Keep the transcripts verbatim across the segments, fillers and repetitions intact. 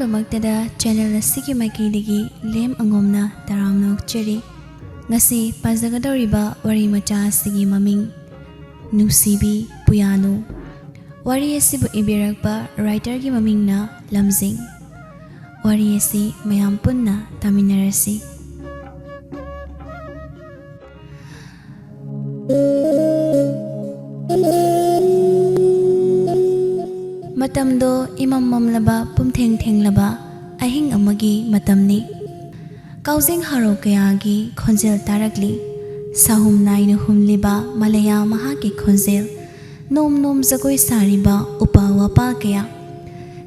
ꯗꯃꯛꯇꯗ channel ꯑꯁꯤꯒꯤ ꯃꯥꯏꯀꯩꯗꯒꯤ ꯂꯦꯝ ꯑꯉꯣꯝꯅ ꯇꯔꯥꯝꯅ ꯑꯣꯛꯆꯔꯤ꯫ ꯉꯁꯤ ꯄꯥꯖꯒꯗꯧꯔꯤꯕ ꯋꯥꯔꯤ ꯃꯆꯥ ꯑꯁꯤꯒꯤ ꯃꯃꯤꯡ ꯅꯨꯡꯁꯤꯕꯤ ꯄꯨꯌꯥꯅꯨ꯫ ꯋꯥꯔꯤ ꯑꯁꯤꯕꯨ ꯏꯕꯤꯔꯛꯄ ꯔꯥꯏꯇꯔꯒꯤ ꯃꯃꯤꯡꯅ ꯂꯝꯖꯤꯡ꯫ ꯋꯥꯔꯤ ꯑꯁꯤ ꯃꯌꯥꯝ ꯄꯨꯟꯅ ꯇꯥꯃꯤꯟꯅꯔꯁꯤ꯫ ꯃꯇꯝꯗꯣ ꯏꯃꯝ ꯃꯝꯂꯕ, ꯄꯨꯝꯊꯦꯡ ꯊꯦꯡꯂꯕ ꯑꯍꯤꯡ ꯑꯃꯒꯤ ꯃꯇꯝꯅꯤ꯫ ꯀꯥꯎꯖꯦꯡ ꯍꯔꯥꯎ ꯀꯌꯥꯒꯤ ꯈꯣꯟꯖꯦꯜ ꯇꯥꯔꯛꯂꯤ꯫ ꯁꯥꯍꯨꯝ ꯅꯥꯏꯅ ꯍꯨꯝꯂꯤꯕ ꯃꯂꯌꯥ ꯃꯍꯥꯛꯀꯤ ꯈꯣꯟꯖꯦꯜ, ꯅꯣꯝ ꯅꯣꯝ ꯖꯒꯣꯏ ꯁꯥꯔꯤꯕ ꯎꯄꯥ ꯋꯥꯄꯥ ꯀꯌꯥ꯫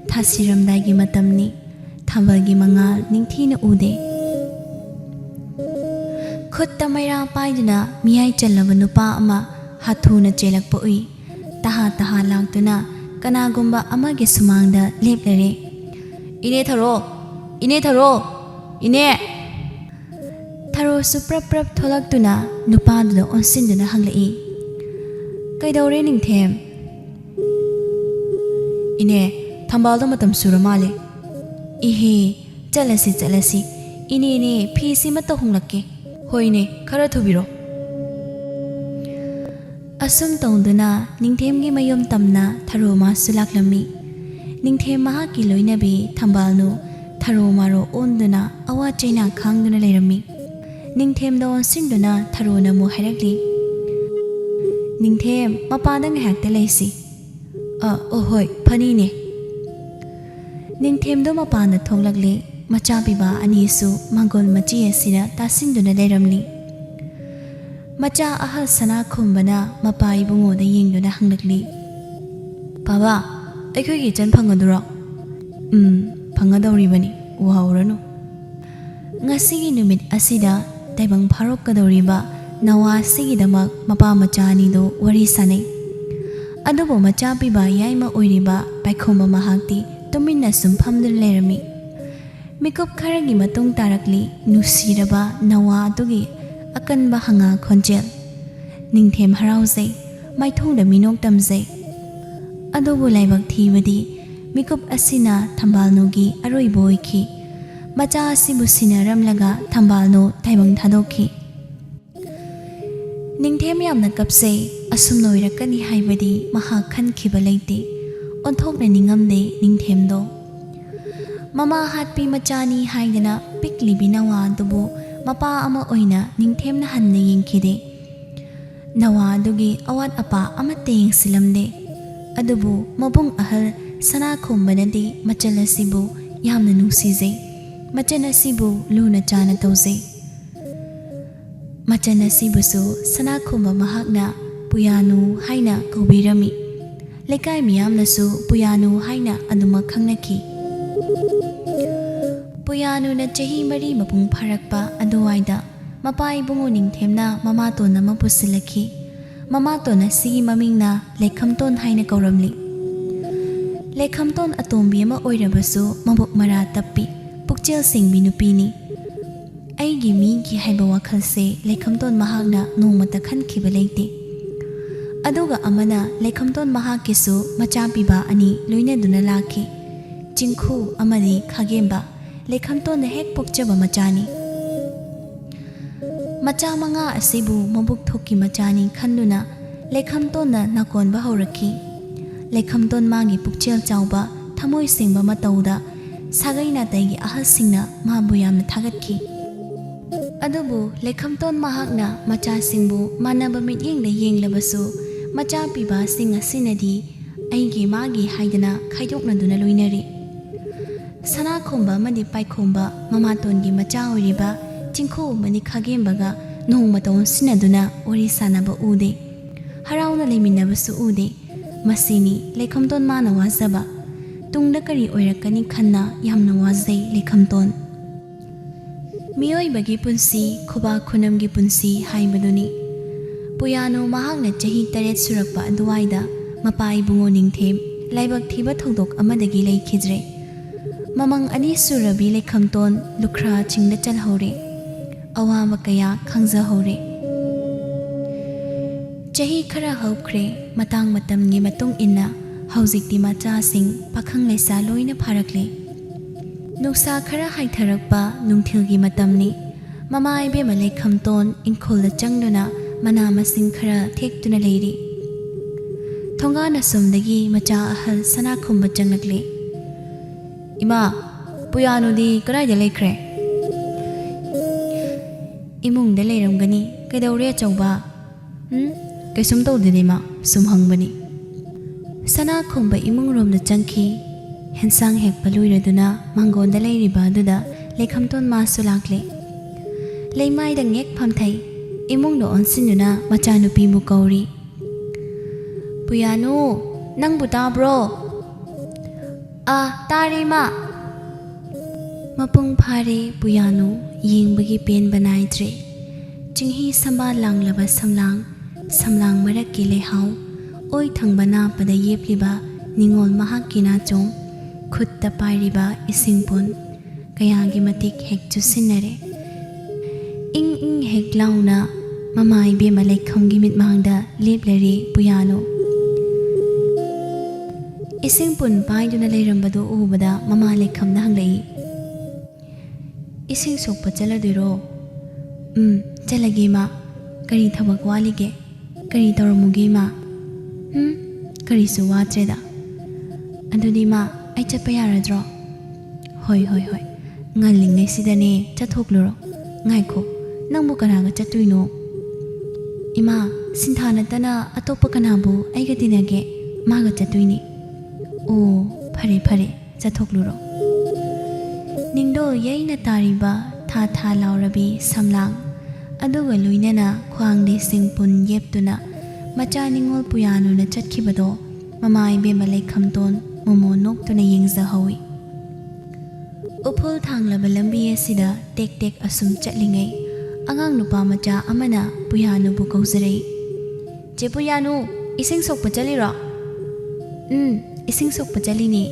ꯊꯥꯁꯤꯔꯝꯗꯥꯏꯒꯤ ꯃꯇꯝꯅꯤ꯫ ꯊꯥꯕꯜꯒꯤ ꯃꯉꯥꯜ ꯅꯤꯡꯊꯤꯅ ꯎꯗꯦ꯫ ꯈꯨꯠꯇ ꯃꯩꯔꯥ ꯄꯥꯏꯗꯨꯅ ꯃꯤꯌꯥꯏ ꯆꯜꯂꯕ ꯅꯨꯄꯥ ꯑꯃ ꯍꯥꯊꯨꯅ ꯆꯦꯜꯂꯛꯄ ꯎꯏ꯫ ꯇꯍꯥ ꯇꯍꯥ ꯂꯥꯛꯇꯨꯅ ꯀꯅꯥꯒꯨꯝꯕ ꯑꯃꯒꯤ ꯁꯨꯃꯥꯡꯗ ꯂꯦꯞꯂꯔꯦ꯫ "ꯏꯅꯦ ꯊꯔꯣ! ꯏꯅꯦ ꯊꯔꯣ! ꯏꯅꯦ!" ꯊꯔꯣꯁꯨ ꯄ꯭ꯔꯞ ꯄ꯭ꯔꯞ ꯊꯣꯛꯂꯛꯇꯨꯅ ꯅꯨꯄꯥꯗꯨꯗ ꯑꯣꯟꯁꯤꯟꯗꯨꯅ ꯍꯪꯂꯛꯏ, "ꯀꯩꯗꯧꯔꯦ ꯅꯤꯡꯊꯦꯝ?" "ꯏꯅꯦ, ꯊꯝꯕꯥꯜꯗꯣ ꯃꯇꯝ ꯁꯨꯔ ꯃꯥꯜꯂꯦ꯫" "ꯏꯍꯦ, ꯆꯠꯂꯁꯤ, ꯆꯠꯂꯁꯤ꯫ ꯏꯅꯦꯅꯦ, ꯐꯤꯁꯤꯃ ꯇꯧꯍꯣꯡꯂꯛꯀꯦ꯫" "ꯍꯣꯏꯅꯦ, ꯈꯔ ꯊꯨꯕꯤꯔꯣ꯫" ꯑꯁꯨꯝ ꯇꯧꯗꯨꯅ ꯅꯤꯡꯊꯦꯝꯒꯤ ꯃꯌꯨꯝ ꯇꯝꯅ ꯊꯔꯣ ꯃꯥꯁꯨ ꯂꯥꯛꯂꯝꯃꯤ꯫ ꯅꯤꯡꯊꯦꯝ ꯃꯍꯥꯛꯀꯤ ꯂꯣꯏꯅꯕꯤ ꯊꯝꯕꯥꯜꯅꯨ ꯊꯔꯣ ꯃꯥꯔꯣ ꯑꯣꯟꯗꯨꯅ ꯑꯋꯥ ꯆꯩꯅꯥ ꯈꯥꯡꯗꯨꯅ ꯂꯩꯔꯝꯃꯤ꯫ ꯅꯤꯡꯊꯦꯝꯗ ꯑꯣꯟꯁꯤꯟꯗꯨꯅ ꯊꯔꯣꯅ ꯑꯃꯨꯛ ꯍꯥꯏꯔꯛꯂꯤ, "ꯅꯤꯡꯊꯦꯝ, ꯃꯄꯥꯟꯗ ꯉꯥꯏꯍꯥꯛꯇ ꯂꯩꯁꯤ꯫" "ꯑ, ꯑꯣ ꯍꯣꯏ, ꯐꯅꯤꯅꯦ꯫" ꯅꯤꯡꯊꯦꯝꯗꯣ ꯃꯄꯥꯟꯗ ꯊꯣꯛꯂꯛꯂꯦ꯫ ꯃꯆꯥ ꯄꯤꯕ ꯑꯅꯤꯁꯨ ꯃꯥꯡꯒꯣꯜ ꯃꯆꯤ ꯑꯁꯤꯗ ꯇꯥꯁꯤꯟꯗꯨꯅ ꯂꯩꯔꯝꯂꯤ꯫ ꯃꯆꯥ ꯑꯍꯜ ꯁꯅꯥ ꯈꯨꯝꯕꯅ ꯃꯄꯥ ꯏꯕꯨꯡꯉꯣꯗ ꯌꯦꯡꯗꯨꯅ ꯍꯪꯂꯛꯂꯤ, "ꯄꯥꯕ, ꯑꯩꯈꯣꯏꯒꯤ ꯏꯆꯟ ꯐꯪꯒꯗꯨꯔꯣ?" "ꯎꯝ, ꯐꯪꯒꯗꯧꯔꯤꯕꯅꯤ, ꯋꯥꯍꯧꯔꯅꯨ꯫" ꯉꯁꯤꯒꯤ ꯅꯨꯃꯤꯠ ꯑꯁꯤꯗ ꯇꯥꯏꯕꯪ ꯐꯥꯔꯣꯛꯀꯗꯧꯔꯤꯕ ꯅꯋꯥ ꯑꯁꯤꯒꯤꯗꯃꯛ ꯃꯄꯥ ꯃꯆꯥ ꯑꯅꯤꯗꯨ ꯋꯥꯔꯤ ꯁꯥꯅꯩ꯫ ꯑꯗꯨꯕꯨ ꯃꯆꯥ ꯄꯤꯕ ꯌꯥꯏꯃ ꯑꯣꯏꯔꯤꯕ ꯄꯥꯏꯈꯣꯝꯕ ꯃꯍꯥꯛꯇꯤ ꯇꯨꯃꯤꯟꯅ ꯁꯨꯝ ꯐꯝꯗꯨꯅ ꯂꯩꯔꯝꯃꯤ꯫ ꯃꯤꯀꯨꯞ ꯈꯔꯒꯤ ꯃꯇꯨꯡ ꯇꯥꯔꯛꯂꯤ ꯅꯨꯡꯁꯤꯔꯕ ꯅꯋꯥ ꯑꯗꯨꯒꯤ ꯑꯀꯟꯕ ꯍꯪꯉꯥ ꯈꯣꯟꯖꯦꯜ꯫ ꯅꯤꯡꯊꯦꯝ ꯍꯔꯥꯎꯖꯩ, ꯃꯥꯏꯊꯣꯡꯗ ꯃꯤꯅꯣꯛ ꯇꯝꯖꯩ꯫ ꯑꯗꯨꯕꯨ ꯂꯥꯏꯕꯛ ꯊꯤꯕꯗꯤ ꯃꯤꯀꯨꯞ ꯑꯁꯤꯅ ꯊꯝꯕꯥꯜꯅꯨꯒꯤ ꯑꯔꯣꯏꯕ ꯑꯣꯏꯈꯤ꯫ ꯃꯆꯥ ꯑꯁꯤꯕꯨ ꯁꯤꯟꯅꯔꯝꯂꯒ ꯊꯝꯕꯥꯜꯅꯨ ꯇꯥꯏꯕꯪ ꯊꯥꯗꯣꯛꯈꯤ꯫ ꯅꯤꯡꯊꯦꯝ ꯌꯥꯝꯅ ꯀꯞꯆꯩ꯫ ꯑꯁꯨꯝꯅ ꯑꯣꯏꯔꯛꯀꯅꯤ ꯍꯥꯏꯕꯗꯤ ꯃꯍꯥꯛ ꯈꯟꯈꯤꯕ ꯂꯩꯇꯦ꯫ ꯑꯣꯟꯊꯣꯛꯅ ꯅꯤꯡꯉꯝꯗꯦ ꯅꯤꯡꯊꯦꯝꯗꯣ꯫ ꯃꯃꯥ ꯍꯥꯠꯄꯤ ꯃꯆꯥꯅꯤ ꯍꯥꯏꯗꯅ ꯄꯤꯛꯂꯤꯕꯤ ꯅꯋꯥ ꯑꯗꯨꯕꯨ ꯃꯄꯥ ꯑꯃ ꯑꯣꯏꯅ ꯅꯤꯡꯊꯦꯝꯅ ꯍꯟꯅ ꯌꯦꯡꯈꯤꯗꯦ꯫ ꯅꯋꯥ ꯑꯗꯨꯒꯤ ꯑꯋꯥꯠ ꯑꯄꯥ ꯑꯃꯠꯇ ꯌꯦꯡꯁꯤꯜꯂꯝꯗꯦ꯫ ꯑꯗꯨꯕꯨ ꯃꯕꯨꯡ ꯑꯍꯜ ꯁꯅꯥꯈꯣꯝꯕꯅꯗꯤ ꯃꯆꯜ ꯑꯁꯤꯕꯨ ꯌꯥꯝꯅ ꯅꯨꯡꯁꯤꯖꯩ꯫ ꯃꯆꯜ ꯑꯁꯤꯕꯨ ꯂꯨꯅ ꯆꯥꯅ ꯇꯧꯖꯩ꯫ ꯃꯆꯟ ꯑꯁꯤꯕꯨꯁꯨ ꯁꯅꯥꯈꯣꯝꯕ ꯃꯍꯥꯛꯅ ꯄꯨꯌꯥꯅꯨ ꯍꯥꯏꯅ ꯀꯧꯕꯤꯔꯝꯃꯤ꯫ ꯂꯩꯀꯥꯏ ꯃꯤꯌꯥꯝꯅꯁꯨ ꯄꯨꯌꯥꯅꯨ ꯍꯥꯏꯅ ꯑꯗꯨꯃꯛ ꯈꯪꯅꯈꯤ꯫ ꯄꯨꯌꯥꯅꯨꯅ ꯆꯍꯤ ꯃꯔꯤ ꯃꯄꯨꯡ ꯐꯥꯔꯛꯄ ꯑꯗꯨꯋꯥꯏꯗ ꯃꯄꯥ ꯏꯕꯨꯡꯉꯣ ꯅꯤꯡꯊꯦꯝꯅ ꯃꯃꯥꯇꯣꯟ ꯑꯃ ꯄꯨꯁꯤꯜꯂꯛꯈꯤ꯫ ꯃꯃꯥꯇꯣꯟ ꯑꯁꯤꯒꯤ ꯃꯃꯤꯡꯅ ꯂꯩꯈꯝꯇꯣꯟ ꯍꯥꯏꯅ ꯀꯧꯔꯝꯂꯤ꯫ ꯂꯩꯈꯝꯇꯣꯟ ꯑꯇꯣꯝꯕꯤ ꯑꯃ ꯑꯣꯏꯔꯕꯁꯨ ꯃꯕꯨꯛ ꯃꯔꯥ ꯇꯞꯄꯤ, ꯄꯨꯛꯆꯦꯜ ꯁꯦꯡꯕꯤ ꯅꯨꯄꯤꯅꯤ꯫ ꯑꯩꯒꯤ ꯃꯤꯒꯤ ꯍꯥꯏꯕ ꯋꯥꯈꯜꯁꯦ ꯂꯩꯈꯝꯇꯣꯟ ꯃꯍꯥꯛꯅ ꯅꯣꯡꯃꯇ ꯈꯟꯈꯤꯕ ꯂꯩꯇꯦ꯫ ꯑꯗꯨꯒ ꯑꯃꯅ ꯂꯩꯈꯝꯇꯣꯟ ꯃꯍꯥꯛꯀꯤꯁꯨ ꯃꯆꯥ ꯄꯤꯕ ꯑꯅꯤ ꯂꯣꯏꯅꯗꯨꯅ ꯂꯥꯛꯈꯤ꯫ ꯆꯤꯡꯈꯨ ꯑꯃꯗꯤ ꯈꯥꯒꯦꯝꯕ ꯂꯩꯈꯝꯇꯣꯟꯅ ꯍꯦꯛ ꯄꯣꯛꯆꯕ ꯃꯆꯥꯅꯤ꯫ ꯃꯆꯥ ꯃꯉꯥ ꯑꯁꯤꯕꯨ ꯃꯕꯨꯛ ꯊꯣꯛꯀꯤ ꯃꯆꯥꯅꯤ ꯈꯟꯗꯨꯅ ꯂꯩꯈꯝꯇꯣꯟꯅ ꯅꯥꯀꯣꯟꯕ ꯍꯧꯔꯛꯈꯤ꯫ ꯂꯩꯈꯝꯇꯣꯟ ꯃꯥꯒꯤ ꯄꯨꯛꯆꯦꯜ ꯆꯥꯎꯕ, ꯊꯃꯣꯏ ꯁꯦꯡꯕ ꯃꯇꯧꯗ ꯁꯥꯒꯩ ꯅꯥꯇꯩꯒꯤ ꯑꯍꯜꯁꯤꯡꯅ ꯃꯥꯕꯨ ꯌꯥꯝꯅ ꯊꯥꯒꯠꯈꯤ꯫ ꯑꯗꯨꯕꯨ ꯂꯩꯈꯝꯇꯣꯟ ꯃꯍꯥꯛꯅ ꯃꯆꯥꯁꯤꯡꯕꯨ ꯃꯥꯟꯅꯕ ꯃꯤꯠꯌꯦꯡꯗ ꯌꯦꯡꯂꯕꯁꯨ, ꯃꯆꯥ ꯄꯤꯕꯁꯤꯡ ꯑꯁꯤꯅꯗꯤ ꯑꯩꯒꯤ ꯃꯥꯒꯤ ꯍꯥꯏꯗꯅ ꯈꯥꯏꯗꯣꯛꯅꯗꯨꯅ ꯂꯣꯏꯅꯔꯤ꯫ ꯁꯅꯥꯈꯣꯝꯕ ꯑꯃꯗꯤ ꯄꯥꯏꯈꯣꯝꯕ ꯃꯃꯥꯇꯣꯟꯒꯤ ꯃꯆꯥ ꯑꯣꯏꯔꯤꯕ ꯆꯤꯡꯈꯨ ꯑꯃꯗꯤ ꯈꯥꯒꯦꯝꯕꯒ ꯅꯣꯡꯃꯇ ꯑꯣꯟꯁꯤꯟꯅꯗꯨꯅ ꯋꯥꯔꯤ ꯁꯥꯟꯅꯕ ꯎꯗꯦ꯫ ꯍꯔꯥꯎꯅ ꯂꯩꯃꯤꯟꯅꯕꯁꯨ ꯎꯗꯦ꯫ ꯃꯁꯤꯅꯤ ꯂꯩꯈꯝꯇꯣꯟ ꯃꯥꯅ ꯋꯥꯖꯕ꯫ ꯇꯨꯡꯗ ꯀꯔꯤ ꯑꯣꯏꯔꯛꯀꯅꯤ ꯈꯟꯅ ꯌꯥꯝꯅ ꯋꯥꯖꯩ ꯂꯩꯈꯝꯇꯣꯟ꯫ ꯃꯤꯑꯣꯏꯕꯒꯤ ꯄꯨꯟꯁꯤ, ꯈꯨꯕꯥꯛ ꯈꯨꯅꯝꯒꯤ ꯄꯨꯟꯁꯤ ꯍꯥꯏꯕꯗꯨꯅꯤ꯫ ꯄꯨꯌꯥꯅꯨ ꯃꯍꯥꯛꯅ ꯆꯍꯤ ꯇꯔꯦꯠ ꯁꯨꯔꯛꯄ ꯑꯗꯨꯋꯥꯏꯗ ꯃꯄꯥ ꯏꯕꯨꯡꯉꯣ ꯅꯤꯡꯊꯦꯝ ꯂꯥꯏꯕꯛ ꯊꯤꯕ ꯊꯧꯗꯣꯛ ꯑꯃꯗꯒꯤ ꯂꯩꯈꯤꯗ꯭ꯔꯦ꯫ ꯃꯃꯪ ꯑꯅꯤ ꯁꯨꯔꯕꯤ ꯂꯩꯈꯝꯇꯣꯟ ꯂꯨꯈ꯭ꯔꯥ ꯆꯤꯡꯗ ꯆꯜꯍꯧꯔꯦ꯫ ꯑꯋꯥꯕ ꯀꯌꯥ ꯈꯪꯖꯍꯧꯔꯦ꯫ ꯆꯍꯤ ꯈꯔ ꯍꯧꯈ꯭ꯔꯦ꯫ ꯃꯇꯥꯡ ꯃꯇꯝꯒꯤ ꯃꯇꯨꯡ ꯏꯟꯅ ꯍꯧꯖꯤꯛꯇꯤ ꯃꯆꯥꯁꯤꯡ ꯄꯥꯈꯪ ꯂꯩꯁꯥ ꯂꯣꯏꯅ ꯐꯥꯔꯛꯂꯦ꯫ ꯅꯨꯡꯁꯥ ꯈꯔ ꯍꯥꯏꯊꯔꯛꯄ ꯅꯨꯡꯊꯤꯜꯒꯤ ꯃꯇꯝꯅꯤ꯫ ꯃꯃꯥ ꯏꯕꯦꯝꯃ ꯂꯩꯈꯝꯇꯣꯟ ꯏꯪꯈꯣꯜꯗ ꯆꯪꯗꯨꯅ ꯃꯅꯥ ꯃꯁꯤꯡ ꯈꯔ ꯊꯦꯛꯇꯨꯅ ꯂꯩꯔꯤ꯫ ꯊꯣꯡꯒꯥꯟ ꯑꯁꯣꯝꯗꯒꯤ ꯃꯆꯥ ꯑꯍꯜ ꯁꯅꯥꯈꯨꯝꯕ ꯆꯪꯂꯛꯂꯦ꯫ "ꯏꯃꯥ, ꯄꯨꯌꯥꯅꯨꯗꯤ ꯀꯗꯥꯏꯗ ꯂꯩꯈ꯭ꯔꯦ?" "ꯏꯃꯨꯡꯗ ꯂꯩꯔꯝꯒꯅꯤ꯫ ꯀꯩꯗꯧꯔꯦ ꯑꯆꯧꯕ?" "ꯎꯝ, ꯀꯩꯁꯨꯝ ꯇꯧꯗꯦꯗ ꯏꯃꯥ, ꯁꯨꯝ ꯍꯪꯕꯅꯤ꯫" ꯁꯅꯥꯈꯣꯝꯕ ꯏꯃꯨꯡꯔꯣꯝꯗ ꯆꯪꯈꯤ꯫ ꯍꯦꯟꯁꯥꯡ ꯍꯦꯛꯄ ꯂꯣꯏꯔꯗꯨꯅ ꯃꯥꯡꯒꯣꯟꯗ ꯂꯩꯔꯤꯕ ꯑꯗꯨꯗ ꯂꯩꯈꯝꯇꯣꯟ ꯃꯥꯁꯨ ꯂꯥꯛꯂꯦ꯫ ꯂꯩꯃꯥꯏꯗ ꯉꯦꯛ ꯐꯝꯊꯩ꯫ ꯏꯃꯨꯡꯗ ꯑꯣꯟꯁꯤꯟꯗꯨꯅ ꯃꯆꯥꯅꯨꯄꯤꯕꯨ ꯀꯧꯔꯤ꯫ "ꯄꯨꯌꯥꯅꯨ, ꯅꯪꯕꯨ ꯇꯥꯕ꯭ꯔꯣ?" "ꯑꯥ, ꯇꯥꯔꯦ ꯏꯃꯥ꯫" ꯃꯄꯨꯡ ꯐꯥꯔꯦ ꯄꯨꯌꯥꯅꯨ, ꯌꯦꯡꯕꯒꯤ ꯄꯦꯟꯕ ꯅꯥꯏꯗ꯭ꯔꯦ꯫ ꯆꯤꯡꯍꯤ ꯁꯝꯕꯥꯜ ꯂꯥꯡꯂꯕ ꯁꯝꯂꯥꯡ, ꯁꯝꯂꯥꯡ ꯃꯔꯛꯀꯤ ꯂꯩꯍꯥꯎ, ꯑꯣꯏ ꯊꯪꯕ ꯅꯥꯞꯄꯗ ꯌꯦꯞꯂꯤꯕ ꯅꯤꯉꯣꯜ ꯃꯍꯥꯛꯀꯤ ꯅꯥꯆꯣꯝ, ꯈꯨꯠꯇ ꯄꯥꯏꯔꯤꯕ ꯏꯁꯤꯡ ꯄꯨꯟ, ꯀꯌꯥꯒꯤ ꯃꯇꯤꯛ ꯍꯦꯛ ꯆꯨꯁꯤꯟꯅꯔꯦ꯫ ꯏꯪ ꯏꯪ ꯍꯦꯛ ꯂꯥꯎꯅ ꯃꯃꯥ ꯏꯕꯦꯝꯃ ꯂꯩꯈꯝꯒꯤ ꯃꯤꯠꯃꯥꯡꯗ ꯂꯦꯞꯂꯔꯦ ꯄꯨꯌꯥꯅꯨ꯫ ꯏꯁꯤꯡ ꯄꯨꯟ ꯄꯥꯏꯗꯨꯅ ꯂꯩꯔꯝꯕꯗꯨ ꯎꯕꯗ ꯃꯃꯥ ꯂꯩꯈꯝꯅ ꯍꯪꯂꯛꯏ, "ꯏꯁꯤꯡ ꯁꯣꯛꯄ ꯆꯠꯂꯗꯣꯏꯔꯣ?" "ꯎꯝ, ꯆꯠꯂꯒꯦ ꯏꯃꯥ꯫ ꯀꯔꯤ ꯊꯕꯛ ꯋꯥꯠꯂꯤꯒꯦ? ꯀꯔꯤ ꯇꯧꯔꯝꯃꯨꯒꯦ ꯏꯃꯥ?" "ꯎꯝ, ꯀꯔꯤꯁꯨ ꯋꯥꯠꯇ꯭ꯔꯦꯗ꯫ ꯑꯗꯨꯗꯤ ꯏꯃꯥ, ꯑꯩ ꯆꯠꯄ ꯌꯥꯔꯗ꯭ꯔꯣ?" "ꯍꯣꯏ, ꯍꯣꯏ, ꯍꯣꯏ꯫ ꯉꯜꯂꯤꯉꯩꯁꯤꯗꯅꯦ ꯆꯠꯊꯣꯛꯂꯨꯔꯣ꯫ ꯉꯥꯏꯈꯣ, ꯅꯪꯕꯨ ꯀꯅꯥꯒ ꯆꯠꯇꯣꯏꯅꯣ?" "ꯏꯃꯥ, ꯁꯤꯟꯊꯥ ꯅꯠꯇꯅ ꯑꯇꯣꯞꯄ ꯀꯅꯥꯕꯨ ꯑꯩꯒ ꯇꯤꯟꯅꯒꯦ? ꯃꯥꯒ ꯆꯠꯇꯣꯏꯅꯤ꯫" "ꯑꯣ, ꯐꯔꯦ, ꯐꯔꯦ, ꯆꯠꯊꯣꯛꯂꯨꯔꯣ꯫" ꯅꯤꯡꯗꯣꯜ ꯌꯩꯅ ꯇꯥꯔꯤꯕ ꯊꯥ ꯊꯥ ꯂꯥꯎꯔꯕꯤ ꯁꯝꯂꯥꯡ ꯑꯗꯨꯒ ꯂꯣꯏꯅꯅ ꯈ꯭ꯋꯥꯡꯗ ꯏꯁꯤꯡ ꯄꯨꯟ ꯌꯦꯞꯇꯨꯅ ꯃꯆꯥ ꯅꯤꯉꯣꯜ ꯄꯨꯌꯥꯅꯨꯅ ꯆꯠꯈꯤꯕꯗꯣ ꯃꯃꯥ ꯏꯕꯦꯝꯃ ꯂꯩꯈꯝꯇꯣꯟ ꯃꯣꯃꯣ ꯅꯣꯛꯇꯨꯅ ꯌꯦꯡꯖꯍꯧꯏ꯫ ꯎꯐꯨꯜ ꯊꯥꯡꯂꯕ ꯂꯝꯕꯤ ꯑꯁꯤꯗ ꯇꯦꯛ ꯇꯦꯛ ꯑꯁꯨꯝ ꯆꯠꯂꯤꯉꯩ, ꯑꯉꯥꯡ ꯅꯨꯄꯥ ꯃꯆꯥ ꯑꯃꯅ ꯄꯨꯌꯥꯅꯨꯕꯨ ꯀꯧꯖꯔꯛꯏ꯫ "ꯆꯦ ꯄꯨꯌꯥꯅꯨ, ꯏꯁꯤꯡ ꯁꯣꯛꯄ ꯆꯠꯂꯤꯔꯣ?" "ꯎꯝ, ꯏꯁꯤꯡ ꯁꯣꯛꯄ ꯆꯠꯂꯤꯅꯦ꯫"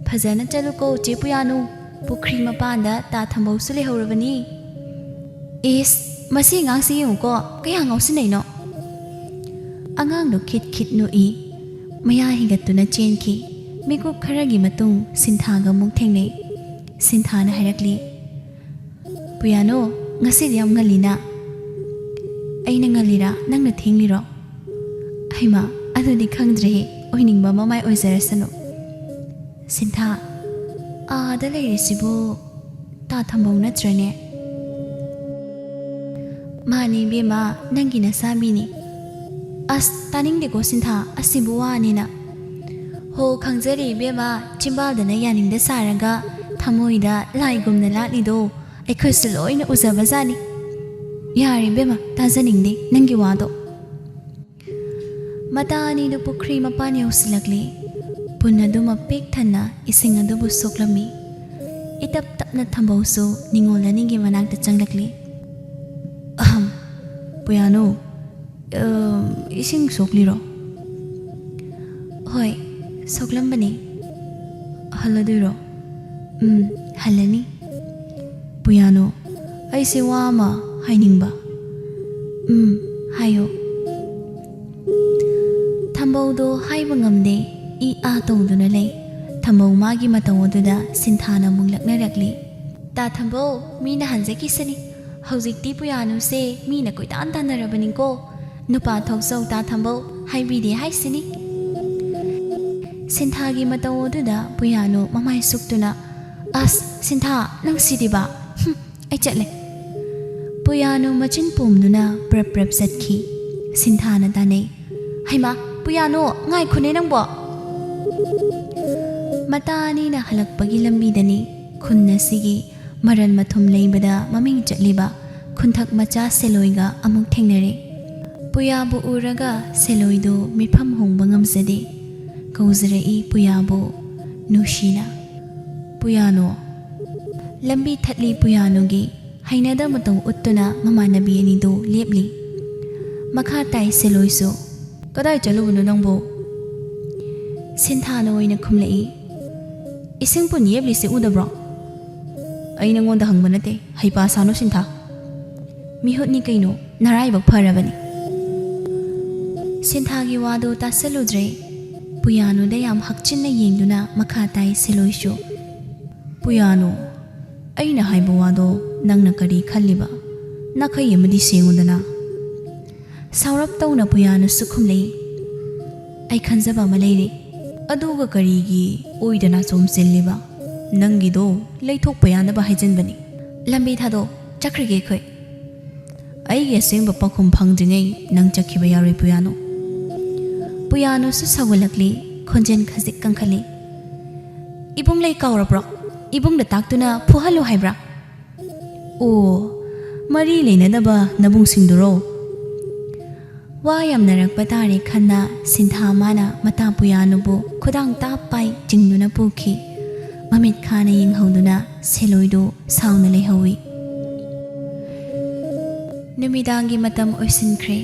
"ꯐꯖꯅ ꯆꯠꯂꯨꯀꯣ ꯆꯦ ꯄꯨꯌꯥꯅꯨ, ꯄꯨꯈ꯭ꯔꯤ ꯃꯄꯥꯟꯗ ꯇꯥ ꯊꯝꯕꯧꯁꯨ ꯂꯩꯍꯧꯔꯕꯅꯤ꯫" "ꯏꯁ, ꯃꯁꯤ ꯑꯉꯥꯡꯁꯤ ꯌꯦꯡꯉꯨꯀꯣ, ꯀꯌꯥ ꯉꯥꯎꯁꯤꯟꯅꯩꯅꯣ!" ꯑꯉꯥꯡꯗꯣ ꯈꯤꯠ ꯈꯤꯠ ꯅꯣꯛꯏ꯫ ꯃꯌꯥ ꯍꯤꯒꯠꯇꯨꯅ ꯆꯦꯟꯈꯤ꯫ ꯃꯤꯀꯨꯞ ꯈꯔꯒꯤ ꯃꯇꯨꯡ ꯁꯤꯟꯊꯥꯒ ꯑꯃꯨꯛ ꯊꯦꯡꯅꯩ꯫ ꯁꯤꯟꯊꯥꯅ ꯍꯥꯏꯔꯛꯂꯤ, "ꯄꯨꯌꯥꯅꯣ, ꯉꯁꯤꯗꯤ ꯌꯥꯝ ꯉꯜꯂꯤꯅ?" "ꯑꯩꯅ ꯉꯜꯂꯤꯔꯥ, ꯅꯪꯅ ꯊꯦꯡꯂꯤꯔꯣ?" "ꯍꯩꯃꯥ, ꯑꯗꯨꯗꯤ ꯈꯪꯗ꯭ꯔꯦꯍꯦ, ꯑꯣꯏꯅꯤꯡꯕ ꯑꯃ ꯃꯥꯏ ꯑꯣꯏꯖꯔꯁꯅꯨ꯫" "ꯁꯤꯟꯊꯥ, ꯑꯥꯗ ꯂꯩꯔꯤꯁꯤꯕꯨ ꯇꯥ ꯊꯝꯕꯧ ꯅꯠꯇ꯭ꯔꯅꯦ?" "ꯃꯥꯅꯦ ꯏꯕꯦꯝꯃ, ꯅꯪꯒꯤ ꯅꯁꯥꯕꯤꯅꯤ꯫" "ꯑꯁ, ꯇꯥꯅꯤꯡꯗꯦꯀꯣ ꯁꯤꯟꯊꯥ, ꯑꯁꯤꯕꯨ ꯋꯥꯅꯦꯅ꯫" "ꯍꯣ, ꯈꯪꯖꯔꯦ ꯏꯕꯦꯝꯃ, ꯆꯤꯝꯕꯥꯜꯗꯅ ꯌꯥꯅꯤꯡꯗ ꯁꯥꯔꯒ ꯊꯃꯣꯏꯗ ꯂꯥꯏꯒꯨꯝꯅ ꯂꯥꯠꯂꯤꯗꯣ ꯑꯩꯈꯣꯏꯁꯨ ꯂꯣꯏꯅ ꯎꯖꯕꯖꯥꯠꯅꯤ꯫" "ꯌꯥꯔꯦ ꯏꯕꯦꯝꯃ, ꯇꯥꯖꯅꯤꯡꯗꯦ ꯅꯪꯒꯤ ꯋꯥꯗꯣ꯫" ꯃꯇꯥ ꯑꯅꯤꯗꯨ ꯄꯨꯈ꯭ꯔꯤ ꯃꯄꯥꯟ ꯌꯧꯁꯤꯜꯂꯛꯂꯦ꯫ ꯄꯨꯟ ꯑꯗꯨꯃꯛ ꯄꯤꯛ ꯊꯟꯅ ꯏꯁꯤꯡ ꯑꯗꯨꯕꯨ ꯁꯣꯛꯂꯝꯃꯤ꯫ ꯏꯇꯞ ꯇꯞꯅ ꯊꯝꯕꯧꯁꯨ ꯅꯤꯉꯣꯜ ꯑꯅꯤꯒꯤ ꯃꯅꯥꯛꯇ ꯆꯪꯂꯛꯂꯦ꯫ "ꯑꯍꯝ, ꯄꯨꯌꯥꯅꯨ, ꯑꯝ, ꯏꯁꯤꯡ ꯁꯣꯛꯂꯤꯔꯣ?" "ꯍꯣꯏ, ꯁꯣꯛꯂꯝꯕꯅꯤ꯫" "ꯍꯜꯂꯗꯣꯏꯔꯣ?" "ꯎꯝ, ꯍꯜꯂꯅꯤ꯫" "ꯄꯨꯌꯥꯅꯨ, ꯑꯩꯁꯦ ꯋꯥ ꯑꯃ ꯍꯥꯏꯅꯤꯡꯕ꯫" "ꯎꯝ, ꯍꯥꯏꯌꯣ꯫" ꯊꯝꯕꯧꯗꯣ ꯍꯥꯏꯕ ꯉꯝꯗꯦ, ꯏ ꯑꯥ ꯇꯧꯗꯨꯅ ꯂꯩ꯫ ꯊꯝꯕꯧ ꯃꯥꯒꯤ ꯃꯇꯧ ꯑꯗꯨꯗ ꯁꯤꯟꯊꯥꯅ ꯑꯃꯨꯛ ꯂꯛꯅꯔꯛꯂꯤ꯫ "ꯇꯥ ꯊꯝꯕꯧ, ꯃꯤꯅ ꯍꯟꯖꯈꯤꯁꯅꯤ꯫ ꯍꯧꯖꯤꯛꯇꯤ ꯄꯨꯌꯥꯅꯨꯁꯦ ꯃꯤꯅ ꯀꯣꯏꯇꯥꯟ ꯇꯥꯟꯅꯔꯕꯅꯤꯀꯣ꯫ ꯅꯨꯄꯥ ꯊꯣꯛꯆꯧ ꯇꯥ ꯊꯝꯕꯧ, ꯍꯥꯏꯕꯤꯗꯦ ꯍꯥꯏꯁꯤꯅꯤ꯫" ꯁꯤꯟꯊꯥꯒꯤ ꯃꯇꯧ ꯑꯗꯨꯗ ꯄꯨꯌꯥꯅꯨ ꯃꯃꯥꯏ ꯁꯨꯛꯇꯨꯅ, "ꯑꯁ, ꯁꯤꯟꯊꯥ, ꯅꯪ ꯁꯤꯗꯤꯕ? ꯍꯨꯝ, ꯑꯩ ꯆꯠꯂꯦ꯫" ꯄꯨꯌꯥꯅꯨ ꯃꯆꯤꯟ ꯄꯣꯝꯗꯨꯅ ꯄ꯭ꯔꯞ ꯄ꯭ꯔꯞ ꯆꯠꯈꯤ꯫ ꯁꯤꯟꯊꯥꯅ ꯇꯥꯅꯩ, "ꯍꯩꯃꯥ, ꯄꯨꯌꯥꯅꯨ, ꯉꯥꯏꯈꯣꯅꯦ ꯅꯪꯕꯣ!" ꯃꯇꯥ ꯑꯅꯤꯅ ꯍꯜꯂꯛꯄꯒꯤ ꯂꯝꯕꯤꯗꯅꯤ ꯈꯨꯟ ꯑꯁꯤꯒꯤ ꯃꯔꯟ ꯃꯊꯨꯝ ꯂꯩꯕꯗ ꯃꯃꯤꯡ ꯆꯠꯂꯤꯕ ꯈꯨꯟꯊꯛ ꯃꯆꯥ ꯁꯦꯂꯣꯏꯒ ꯑꯃꯨꯛ ꯊꯦꯡꯅꯔꯦ꯫ ꯄꯨꯌꯥꯕꯨ ꯎꯔꯒ ꯁꯦꯂꯣꯏꯗꯨ ꯃꯤꯐꯝ ꯍꯣꯡꯕ ꯉꯝꯖꯗꯦ꯫ ꯀꯧꯖꯔꯛꯏ ꯄꯨꯌꯥꯕꯨ ꯅꯨꯡꯁꯤꯅ꯫ "ꯄꯨꯌꯥꯅꯨ!" ꯂꯝꯕꯤ ꯊꯠꯂꯤ ꯄꯨꯌꯥꯅꯨꯒꯤ꯫ ꯍꯩꯅꯗ ꯃꯇꯧ ꯎꯠꯇꯨꯅ ꯃꯃꯥꯟꯅꯕꯤ ꯑꯅꯤꯗꯨ ꯂꯦꯞꯂꯤ꯫ ꯃꯈꯥ ꯇꯥꯏ ꯁꯦꯂꯣꯏꯁꯨ꯫ "ꯀꯗꯥꯏ ꯆꯠꯂꯨꯕꯅꯣ ꯅꯪꯕꯨ?" ꯁꯤꯟꯊꯥꯅ ꯑꯣꯏꯅ ꯈꯨꯝꯂꯛꯏ꯫ "ꯏꯁꯤꯡ ꯄꯨꯟ ꯌꯦꯞꯂꯤꯁꯤ ꯎꯗꯕ꯭ꯔꯣ?" "ꯑꯩ ꯅꯪꯉꯣꯟꯗ ꯍꯪꯕ ꯅꯠꯇꯦ, ꯍꯩꯄꯥ ꯁꯥꯅꯨ ꯁꯤꯟꯊꯥ꯫ ꯃꯤꯍꯨꯠꯅꯤ ꯀꯩꯅꯣ, ꯅꯔꯥꯏꯕꯛ ꯐꯔꯕꯅꯤ꯫" ꯁꯤꯟꯊꯥꯒꯤ ꯋꯥꯗꯨ ꯇꯥꯁꯜꯂꯨꯗ꯭ꯔꯦ꯫ ꯄꯨꯌꯥꯅꯨꯗ ꯌꯥꯝ ꯍꯛꯆꯤꯟꯅ ꯌꯦꯡꯗꯨꯅ ꯃꯈꯥ ꯇꯥꯏ ꯁꯦꯂꯣꯏꯁꯨ꯫ "ꯄꯨꯌꯥꯅꯨ, ꯑꯩꯅ ꯍꯥꯏꯕ ꯋꯥꯗꯣ ꯅꯪꯅ ꯀꯔꯤ ꯈꯜꯂꯤꯕ? ꯅꯥꯈꯩ ꯑꯃꯗꯤ ꯁꯦꯡꯉꯨꯗꯅ꯫" ꯁꯥꯎꯔꯞ ꯇꯧꯅ ꯄꯨꯌꯥꯅꯨꯁꯨ ꯈꯨꯝꯂꯛꯏ꯫ "ꯑꯩ ꯈꯟꯖꯕ ꯑꯃ ꯂꯩꯔꯦ꯫" "ꯑꯗꯨꯒ ꯀꯔꯤꯒꯤ ꯑꯣꯏꯗꯅ ꯆꯣꯝꯁꯤꯜꯂꯤꯕ? ꯅꯪꯒꯤꯗꯣ ꯂꯩꯊꯣꯛꯄ ꯌꯥꯅꯕ ꯍꯥꯏꯖꯟꯕꯅꯤ꯫" "ꯂꯝꯕꯤ ꯊꯥꯗꯣꯛ, ꯆꯠꯈ꯭ꯔꯒꯦ ꯑꯩꯈꯣꯏ꯫" "ꯑꯩꯒꯤ ꯑꯁꯦꯡꯕ ꯄꯥꯎꯈꯨꯝ ꯐꯪꯗ꯭ꯔꯤꯉꯩ ꯅꯪ ꯆꯠꯈꯤꯕ ꯌꯥꯔꯣꯏ ꯄꯨꯌꯥꯅꯨ꯫" ꯄꯨꯌꯥꯅꯨꯁꯨ ꯁꯥꯎꯒꯠꯂꯛꯂꯤ, ꯈꯣꯟꯖꯦꯜ ꯈꯖꯤꯛ ꯀꯟꯈꯠꯂꯤ꯫ "ꯏꯕꯨꯡ ꯂꯩ ꯀꯥꯎꯔꯕ꯭ꯔꯣ? ꯏꯕꯨꯡꯗ ꯇꯥꯛꯇꯨꯅ ꯐꯨꯍꯜꯂꯨ ꯍꯥꯏꯕ꯭ꯔꯥ?" "ꯑꯣ, ꯃꯔꯤ ꯂꯩꯅꯗꯕ ꯅꯕꯨꯡꯁꯤꯡꯗꯨꯔꯣ?" ꯋꯥ ꯌꯥꯝꯅꯔꯛꯄ ꯇꯥꯔꯦ ꯈꯟꯅ ꯁꯤꯟꯊꯥ ꯃꯥꯅ ꯃꯇꯥ ꯄꯨꯌꯥꯅꯨꯕꯨ ꯈꯨꯗꯥꯡ ꯇꯥꯞ ꯄꯥꯏ ꯆꯤꯡꯗꯨꯅ ꯄꯨꯈꯤ꯫ ꯃꯃꯤꯠ ꯈꯥꯅ ꯌꯦꯡꯍꯧꯗꯨꯅ ꯁꯦꯂꯣꯏꯗꯨ ꯁꯥꯎꯅ ꯂꯩꯍꯧꯏ꯫ ꯅꯨꯃꯤꯗꯥꯡꯒꯤ ꯃꯇꯝ ꯑꯣꯏꯁꯤꯟꯈ꯭ꯔꯦ꯫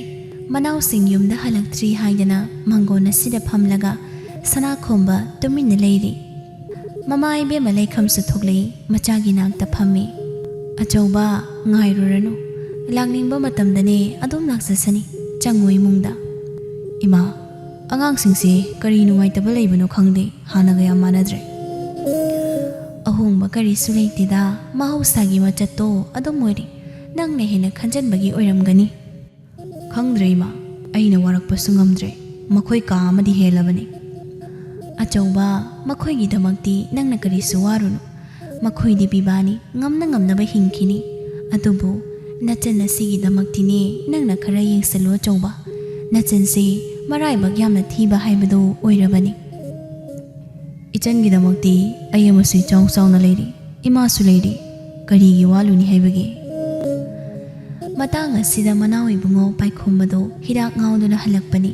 ꯃꯅꯥꯎꯁꯤꯡ ꯌꯨꯝꯗ ꯍꯜꯂꯛꯇ꯭ꯔꯤ ꯍꯥꯏꯗꯅ ꯃꯥꯡꯒꯣꯟ ꯑꯁꯤꯗ ꯐꯝꯂꯒ ꯁꯅꯥꯈꯣꯝꯕ ꯇꯨꯃꯤꯟꯅ ꯂꯩꯔꯤ꯫ ꯃꯃꯥ ꯏꯕꯦꯝꯃ ꯂꯩꯈꯝꯁꯨ ꯊꯣꯛꯂꯛꯏ, ꯃꯆꯥꯒꯤ ꯅꯥꯛꯇ ꯐꯝꯃꯤ꯫ "ꯑꯆꯧꯕ, ꯉꯥꯏꯔꯨꯔꯅꯨ, ꯂꯥꯛꯅꯤꯡꯕ ꯃꯇꯝꯗꯅꯦ ꯑꯗꯨꯝ ꯂꯥꯛꯆꯁꯅꯤ, ꯆꯪꯉꯨ ꯏꯃꯨꯡꯗ꯫" "ꯏꯃꯥ, ꯑꯉꯥꯡꯁꯤꯡꯁꯦ ꯀꯔꯤ ꯅꯨꯡꯉꯥꯏꯇꯕ ꯂꯩꯕꯅꯣ ꯈꯪꯗꯦ, ꯍꯥꯟꯅꯒ ꯌꯥꯝ ꯃꯥꯟꯅꯗ꯭ꯔꯦ꯫" "ꯑꯍꯣꯡꯕ ꯀꯔꯤꯁꯨ ꯂꯩꯇꯦꯗ, ꯃꯍꯧꯁꯥꯒꯤ ꯃꯆꯠꯇꯣ ꯑꯗꯨꯝ ꯑꯣꯏꯔꯤ꯫ ꯅꯪꯅ ꯍꯦꯟꯅ ꯈꯟꯖꯟꯕꯒꯤ ꯑꯣꯏꯔꯝꯒꯅꯤ꯫" "ꯈꯪꯗ꯭ꯔꯦ ꯏꯃꯥ, ꯑꯩꯅ ꯋꯥꯔꯛꯄꯁꯨ ꯉꯝꯗ꯭ꯔꯦ, ꯃꯈꯣꯏ ꯀꯥ ꯑꯃꯗꯤ ꯍꯦꯜꯂꯕꯅꯤ꯫" "ꯑꯆꯧꯕ, ꯃꯈꯣꯏꯒꯤꯗꯃꯛꯇꯤ ꯅꯪꯅ ꯀꯔꯤꯁꯨ ꯋꯥꯔꯨꯅꯨ, ꯃꯈꯣꯏꯗꯤ ꯄꯤꯕꯥꯅꯤ, ꯉꯝꯅ ꯉꯝꯅꯕ ꯍꯤꯡꯈꯤꯅꯤ꯫ ꯑꯗꯨꯕꯨ ꯅꯆꯟ ꯑꯁꯤꯒꯤꯗꯃꯛꯇꯤꯅꯦ ꯅꯪꯅ ꯈꯔ ꯌꯦꯡꯁꯤꯜꯂꯨ ꯑꯆꯧꯕ, ꯅꯆꯟꯁꯤ ꯃꯔꯥꯏꯕꯛ ꯌꯥꯝꯅ ꯊꯤꯕ ꯍꯥꯏꯕꯗꯨ ꯑꯣꯏꯔꯕꯅꯤ꯫" "ꯏꯆꯟꯒꯤꯗꯃꯛꯇꯤ ꯑꯩ ꯑꯃꯁꯨ ꯏꯆꯥꯎ ꯆꯥꯎꯅ ꯂꯩꯔꯤ, ꯏꯃꯥꯁꯨ ꯂꯩꯔꯤ, ꯀꯔꯤꯒꯤ ꯋꯥꯠꯂꯨꯅꯤ ꯍꯥꯏꯕꯒꯦ?" ꯃꯇꯥꯡ ꯑꯁꯤꯗ ꯃꯅꯥꯎ ꯏꯕꯨꯡꯉꯣ ꯄꯥꯏꯈꯣꯝꯕꯗꯨ ꯍꯤꯗꯥꯛ ꯉꯥꯎꯗꯨꯅ ꯍꯜꯂꯛꯄꯅꯤ꯫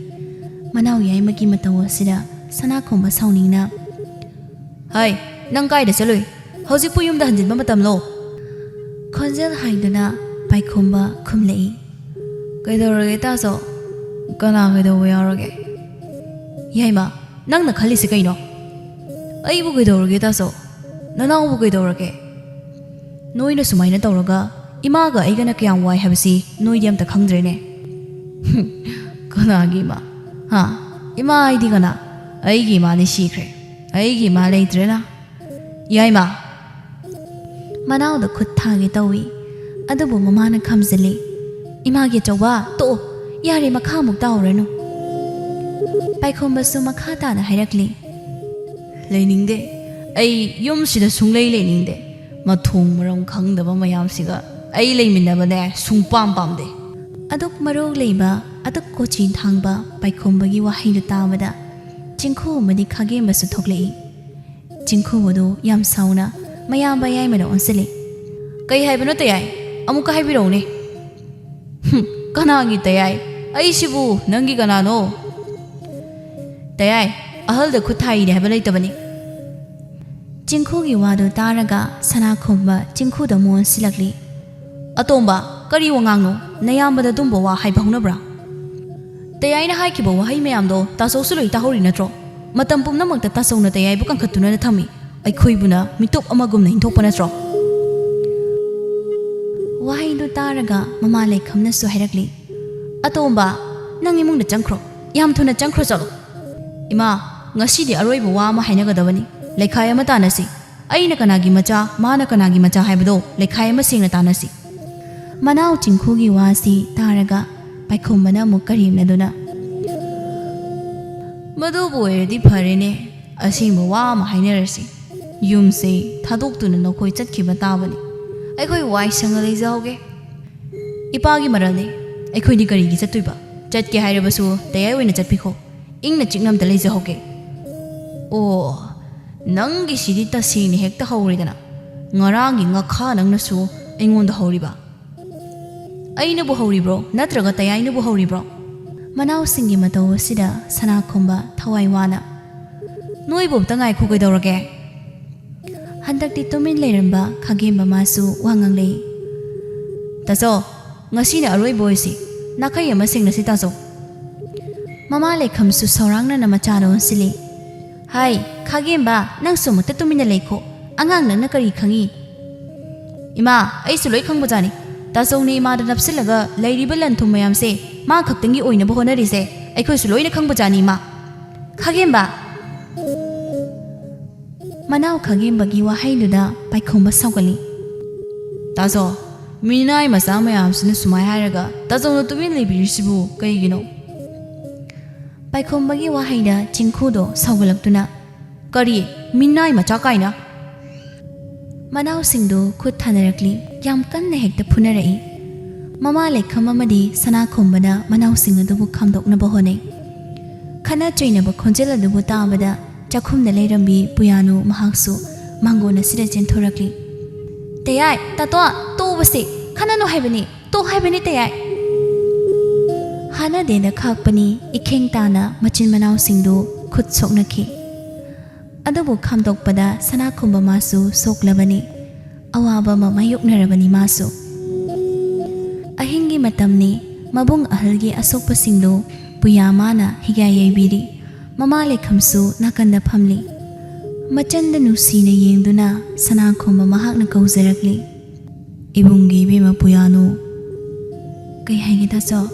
ꯃꯅꯥꯎ ꯌꯥꯏꯃꯒꯤ ꯃꯇꯧ ꯑꯁꯤꯗ ꯁꯅꯥꯈꯣꯝꯕ ꯁꯥꯎꯅꯤꯡꯅ, "ꯍꯥꯏ, ꯅꯪ ꯀꯥꯏꯗ ꯆꯠꯂꯨꯏ? ꯍꯧꯖꯤꯛꯄꯨ ꯌꯨꯝꯗ ꯍꯟꯖꯤꯟꯕ ꯃꯇꯝꯂꯣ?" ꯈꯣꯟꯖꯦꯜ ꯍꯥꯏꯗꯨꯅ ꯄꯥꯏꯈꯣꯝꯕ ꯈꯨꯝꯂꯛꯏ꯫ "ꯀꯩꯗꯧꯔꯒꯦ ꯇꯥꯆꯧ? ꯀꯅꯥ ꯀꯩꯗꯧꯕ ꯌꯥꯎꯔꯒꯦ?" "ꯌꯥꯏꯃ, ꯅꯪꯅ ꯈꯜꯂꯤꯁꯦ ꯀꯩꯅꯣ? ꯑꯩꯕꯨ ꯀꯩꯗꯧꯔꯒꯦ ꯇꯥꯆꯧ? ꯅꯅꯥꯎꯕꯨ ꯀꯩꯗꯧꯔꯒꯦ? ꯅꯣꯏꯅ ꯁꯨꯃꯥꯏꯅ ꯇꯧꯔꯒ ꯏꯃꯥꯒ ꯑꯩꯒꯅ ꯀꯌꯥꯝ ꯋꯥꯏ ꯍꯥꯏꯕꯁꯤ ꯅꯣꯏꯗꯤ ꯑꯝꯇ ꯈꯪꯗ꯭ꯔꯦꯅꯦ꯫" "ꯀꯅꯥꯒꯤ ꯏꯃꯥ? ꯍꯥ? ꯏꯃꯥ ꯍꯥꯏꯗꯤ ꯀꯅꯥ? ꯑꯩꯒꯤ ꯏꯃꯥꯗꯤ ꯁꯤꯈ꯭ꯔꯦ꯫ ꯑꯩꯒꯤ ꯏꯃꯥ ꯂꯩꯇ꯭ꯔꯦꯅ꯫ ꯌꯥꯏꯃ꯫ ꯃꯅꯥꯎꯗ ꯈꯨꯠ ꯊꯥꯒꯦ ꯇꯧꯏ, ꯑꯗꯨꯕꯨ ꯃꯃꯥꯅ ꯈꯥꯝꯖꯤꯜꯂꯤ꯫ "ꯏꯃꯥꯒꯤ ꯑꯆꯧꯕ, ꯇꯣꯛꯑꯣ꯫ ꯌꯥꯔꯦ, ꯃꯈꯥ ꯑꯃꯨꯛ ꯇꯥꯎꯔꯅꯨ꯫" ꯄꯥꯏꯈꯣꯝꯕꯁꯨ ꯃꯈꯥ ꯇꯥꯅ ꯍꯥꯏꯔꯛꯂꯤ꯫ "ꯂꯩꯅꯤꯡꯗꯦ꯫ ꯑꯩ ꯌꯨꯝꯁꯤꯗ ꯁꯨꯡꯂꯩ ꯂꯩꯅꯤꯡꯗꯦ꯫ ꯃꯊꯣꯡ ꯃꯔꯝ ꯈꯪꯗꯕ ꯃꯌꯥꯝꯁꯤꯒ ꯑꯩ ꯂꯩꯃꯤꯟꯅꯕꯅꯦ ꯁꯨꯡꯄꯥꯝ ꯄꯥꯝꯗꯦ꯫" ꯑꯗꯨꯛ ꯃꯔꯧ ꯂꯩꯕ, ꯑꯗꯨꯛ ꯀꯣꯆꯤ ꯊꯥꯡꯕ ꯄꯥꯏꯈꯣꯝꯕꯒꯤ ꯋꯥꯍꯩꯗꯨ ꯇꯥꯕꯗ ꯆꯤꯡꯈꯨ ꯑꯃꯗꯤ ꯈꯥꯒꯦꯝꯕꯁꯨ ꯊꯣꯛꯂꯛꯏ꯫ ꯆꯤꯡꯈꯨ ꯑꯗꯨ ꯌꯥꯝ ꯁꯥꯎꯅ ꯃꯌꯥꯝꯕ ꯌꯥꯏꯃꯗ ꯑꯣꯟꯁꯤꯜꯂꯤ꯫ "ꯀꯩ ꯍꯥꯏꯕꯅꯣ ꯇꯌꯥꯏ? ꯑꯃꯨꯛꯀ ꯍꯥꯏꯕꯤꯔꯛꯎꯅꯦ꯫" "ꯍꯨꯝ, ꯀꯅꯥꯒꯤ ꯇꯌꯥꯏ? ꯑꯩꯁꯤꯕꯨ ꯅꯪꯒꯤ ꯀꯅꯥꯅꯣ?" "ꯇꯌꯥꯏ, ꯑꯍꯜꯗ ꯈꯨꯠ ꯊꯥꯏꯅꯦ ꯍꯥꯏꯕ ꯂꯩꯇꯕꯅꯤ꯫" ꯆꯤꯡꯈꯨꯒꯤ ꯋꯥꯗꯨ ꯇꯥꯔꯒ ꯁꯅꯥꯈꯣꯝꯕ ꯆꯤꯡꯈꯨꯗ ꯑꯃꯨꯛ ꯑꯣꯟꯁꯤꯜꯂꯛꯂꯤ꯫ "ꯑꯇꯣꯝꯕ, ꯀꯔꯤ ꯋꯥꯉꯥꯡꯅꯣ? ꯅꯌꯥꯝꯕꯗ ꯑꯗꯨꯝꯕ ꯋꯥ ꯍꯥꯏꯕ ꯍꯧꯅꯕ꯭ꯔꯥ? ꯇꯌꯥꯏꯅ ꯍꯥꯏꯈꯤꯕ ꯋꯥꯍꯩ ꯃꯌꯥꯝꯗꯣ ꯇꯥꯆꯧꯁꯨ ꯂꯣꯏ ꯇꯥꯍꯧꯔꯤ ꯅꯠꯇ꯭ꯔꯣ? ꯃꯇꯝ ꯄꯨꯝꯅꯃꯛꯇ ꯇꯥꯆꯧꯅ ꯇꯌꯥꯏꯕꯨ ꯀꯟꯈꯠꯇꯨꯅ ꯊꯝꯃꯤ꯫ ꯑꯩꯈꯣꯏꯕꯨꯅ ꯃꯤꯇꯣꯞ ꯑꯃꯒꯨꯝꯅ ꯏꯟꯊꯣꯛꯄ ꯅꯠꯇ꯭ꯔꯣ?" ꯋꯥꯍꯩꯗꯨ ꯇꯥꯔꯒ ꯃꯃꯥ ꯂꯩꯈꯝꯅꯁꯨ ꯍꯥꯏꯔꯛꯂꯤ꯫ "ꯑꯇꯣꯝꯕ, ꯅꯪ ꯏꯃꯨꯡꯗ ꯆꯪꯈ꯭ꯔꯣ꯫ ꯌꯥꯝ ꯊꯨꯅ ꯆꯪꯈ꯭ꯔꯣ ꯆꯠꯂꯣ꯫" "ꯏꯃꯥ, ꯉꯁꯤꯗꯤ ꯑꯔꯣꯏꯕ ꯋꯥ ꯑꯃ ꯍꯥꯏꯅꯒꯗꯕꯅꯤ꯫ ꯂꯩꯈꯥꯏ ꯑꯃ ꯇꯥꯟꯅꯁꯤ꯫ ꯑꯩꯅ ꯀꯅꯥꯒꯤ ꯃꯆꯥ, ꯃꯥꯅ ꯀꯅꯥꯒꯤ ꯃꯆꯥ ꯍꯥꯏꯕꯗꯣ ꯂꯩꯈꯥꯏ ꯑꯃ ꯁꯦꯡꯅ ꯇꯥꯟꯅꯁꯤ꯫" ꯃꯅꯥꯎ ꯆꯤꯡꯈꯨꯒꯤ ꯋꯥꯁꯤ ꯇꯥꯔꯒ ꯄꯥꯏꯈꯣꯝꯕꯅ ꯑꯃꯨꯛ ꯀꯔꯦꯝꯅꯗꯨꯅ, "ꯃꯗꯨꯕꯨ ꯑꯣꯏꯔꯗꯤ ꯐꯔꯦꯅꯦ꯫ ꯑꯁꯦꯡꯕ ꯋꯥ ꯑꯃ ꯍꯥꯏꯅꯔꯁꯤ꯫ ꯌꯨꯝꯁꯦ ꯊꯥꯗꯣꯛꯇꯨꯅ ꯅꯈꯣꯏ ꯆꯠꯈꯤꯕ ꯇꯥꯕꯅꯤ꯫ ꯑꯩꯈꯣꯏ ꯋꯥꯏ ꯁꯪꯅ ꯂꯩꯖꯍꯧꯒꯦ꯫ ꯏꯄꯥꯒꯤ ꯃꯔꯜꯅꯤ꯫ ꯑꯩꯈꯣꯏꯗꯤ ꯀꯔꯤꯒꯤ ꯆꯠꯇꯣꯏꯕ? ꯆꯠꯀꯦ ꯍꯥꯏꯔꯕꯁꯨ ꯇꯌꯥꯏ ꯑꯣꯏꯅ ꯆꯠꯄꯤꯈꯣ꯫ ꯏꯪꯅ ꯆꯤꯛꯅ ꯑꯝꯇ ꯂꯩꯖꯍꯧꯒꯦ꯫" "ꯑꯣ, ꯅꯪꯒꯤꯁꯤꯗꯤ ꯇꯁꯦꯡꯅ ꯍꯦꯛꯇ ꯍꯧꯔꯦꯗꯅ꯫ ꯉꯔꯥꯡꯒꯤ ꯉꯥꯈꯥ ꯅꯪꯅꯁꯨ ꯑꯩꯉꯣꯟꯗ ꯍꯧꯔꯤꯕ?" "ꯑꯩꯅꯕꯨ ꯍꯧꯔꯤꯕ꯭ꯔꯣ, ꯅꯠꯇ꯭ꯔꯒ ꯇꯌꯥꯏꯅꯕꯨ ꯍꯧꯔꯤꯕ꯭ꯔꯣ?" ꯃꯅꯥꯎꯁꯤꯡꯒꯤ ꯃꯇꯧ ꯑꯁꯤꯗ ꯁꯅꯥꯈꯣꯝꯕ ꯊꯋꯥꯏ ꯋꯥꯅ, "ꯅꯣꯏꯕꯨ ꯑꯝꯇ ꯉꯥꯏꯈꯣ, ꯀꯩꯗꯧꯔꯒꯦ?" ꯍꯟꯗꯛꯇꯤ ꯇꯨꯃꯤꯟ ꯂꯩꯔꯝꯕ ꯈꯥꯒꯦꯝꯕ ꯃꯥꯁꯨ ꯋꯥ ꯉꯥꯡꯂꯛꯏ꯫ "ꯇꯥꯆꯧ, ꯉꯁꯤꯅ ꯑꯔꯣꯏꯕ ꯑꯣꯏꯁꯤ꯫ ꯅꯥꯈꯩ ꯑꯃ ꯁꯦꯡꯅꯁꯤ ꯇꯥꯆꯧ꯫" ꯃꯃꯥ ꯂꯩꯈꯝꯁꯨ ꯁꯧꯔꯥꯡꯅꯅ ꯃꯆꯥꯗ ꯑꯣꯟꯁꯤꯜꯂꯤ꯫ "ꯍꯥꯏ, ꯈꯥꯒꯦꯝꯕ, ꯅꯪꯁꯨ ꯑꯃꯨꯛꯇ ꯇꯨꯃꯤꯟꯅ ꯂꯩꯈꯣ꯫ ꯑꯉꯥꯡ ꯅꯪꯅ ꯀꯔꯤ ꯈꯪꯉꯤ?" "ꯏꯃꯥ, ꯑꯩꯁꯨ ꯂꯣꯏ ꯈꯪꯕꯖꯥꯠꯅꯤ꯫ ꯇꯥꯆꯧꯅ ꯏꯃꯥꯗ ꯅꯞꯁꯤꯜꯂꯒ ꯂꯩꯔꯤꯕ ꯂꯟ ꯊꯨꯝ ꯃꯌꯥꯝꯁꯦ ꯃꯥ ꯈꯛꯇꯪꯒꯤ ꯑꯣꯏꯅꯕ ꯍꯣꯠꯅꯔꯤꯁꯦ ꯑꯩꯈꯣꯏꯁꯨ ꯂꯣꯏꯅ ꯈꯪꯕꯖꯥꯠꯅꯤ, ꯏꯃꯥ꯫" "ꯈꯥꯒꯦꯝꯕ!" ꯃꯅꯥꯎ ꯈꯥꯒꯦꯝꯕꯒꯤ ꯋꯥꯍꯩꯗꯨꯗ ꯄꯥꯏꯈꯣꯝꯕ ꯁꯥꯎꯒꯠꯂꯤ꯫ "ꯇꯥꯖꯧ, ꯃꯤꯅꯥꯏ ꯃꯆꯥ ꯃꯌꯥꯝꯁꯤꯅ ꯁꯨꯃꯥꯏ ꯍꯥꯏꯔꯒ ꯇꯥꯖꯧꯅ ꯇꯨꯃꯤꯟ ꯂꯩꯕꯤꯔꯤꯁꯤꯕꯨ ꯀꯩꯒꯤꯅꯣ?" ꯄꯥꯏꯈꯣꯝꯕꯒꯤ ꯋꯥꯍꯩꯗ ꯆꯤꯡꯈꯨꯗꯣ ꯁꯥꯎꯒꯠꯂꯛꯇꯨꯅ, "ꯀꯔꯤ? ꯃꯤꯅꯥꯏ ꯃꯆꯥ ꯀꯥꯏꯅ?" ꯃꯅꯥꯎꯁꯤꯡꯗꯨ ꯈꯨꯠ ꯊꯥꯅꯔꯛꯂꯤ꯫ ꯌꯥꯝ ꯀꯟꯅ ꯍꯦꯛꯇ ꯐꯨꯅꯔꯛꯏ꯫ ꯃꯃꯥ ꯂꯩꯈꯝ ꯑꯃꯗꯤ ꯁꯅꯥꯈꯣꯝꯕꯅ ꯃꯅꯥꯎꯁꯤꯡ ꯑꯗꯨꯕꯨ ꯈꯥꯝꯗꯣꯛꯅꯕ ꯍꯣꯠꯅꯩ꯫ ꯈꯠꯅ ꯆꯩꯅꯕ ꯈꯣꯟꯖꯦꯜ ꯑꯗꯨꯕꯨ ꯇꯥꯕꯗ ꯆꯥꯛꯈꯨꯝꯗ ꯂꯩꯔꯝꯕꯤ ꯄꯨꯌꯥꯅꯨ ꯃꯍꯥꯛꯁꯨ ꯃꯥꯡꯒꯣꯟ ꯑꯁꯤꯗ ꯆꯦꯟꯊꯣꯔꯛꯂꯤ꯫ "ꯇꯌꯥꯏ, ꯇꯥꯇꯣꯟ, ꯇꯣꯛꯎꯕꯁꯤ! ꯈꯠꯅꯅꯨ ꯍꯥꯏꯕꯅꯤ! ꯇꯣꯛ ꯍꯥꯏꯕꯅꯤ, ꯇꯌꯥꯏ!" ꯍꯥꯟꯅꯗꯦꯅ ꯈꯥꯛꯄꯅꯤ꯫ ꯏꯈꯦꯡ ꯇꯥꯅ ꯃꯆꯤꯟ ꯃꯅꯥꯎꯁꯤꯡꯗꯨ ꯈꯨꯠ ꯁꯣꯛꯅꯈꯤ꯫ ꯑꯗꯨꯕꯨ ꯈꯥꯝꯗꯣꯛꯄꯗ ꯁꯅꯥꯈꯣꯝꯕ ꯃꯥꯁꯨ ꯁꯣꯛꯂꯕꯅꯤ꯫ ꯑꯋꯥꯕ ꯑꯃ ꯃꯥꯌꯣꯛꯅꯔꯕꯅꯤ ꯃꯥꯁꯨ꯫ ꯑꯍꯤꯡꯒꯤ ꯃꯇꯝꯅꯤ꯫ ꯃꯕꯨꯡ ꯑꯍꯜꯒꯤ ꯑꯁꯣꯛꯄꯁꯤꯡꯗꯨ ꯄꯨꯌꯥ ꯃꯥꯅ ꯍꯤꯒꯥꯏ ꯌꯩꯕꯤꯔꯤ꯫ ꯃꯃꯥ ꯂꯩꯈꯝꯁꯨ ꯅꯥꯀꯟꯗ ꯐꯝꯂꯤ꯫ ꯃꯆꯟꯗ ꯅꯨꯡꯁꯤꯅ ꯌꯦꯡꯗꯨꯅ ꯁꯅꯥꯈꯣꯝꯕ ꯃꯍꯥꯛꯅ ꯀꯧꯖꯔꯛꯂꯤ꯫ "ꯏꯕꯨꯡꯒꯤ ꯏꯕꯦꯝꯃ ꯄꯨꯌꯥꯅꯨ, ꯀꯩ ꯍꯥꯏꯒꯦ ꯇꯥꯆꯧ?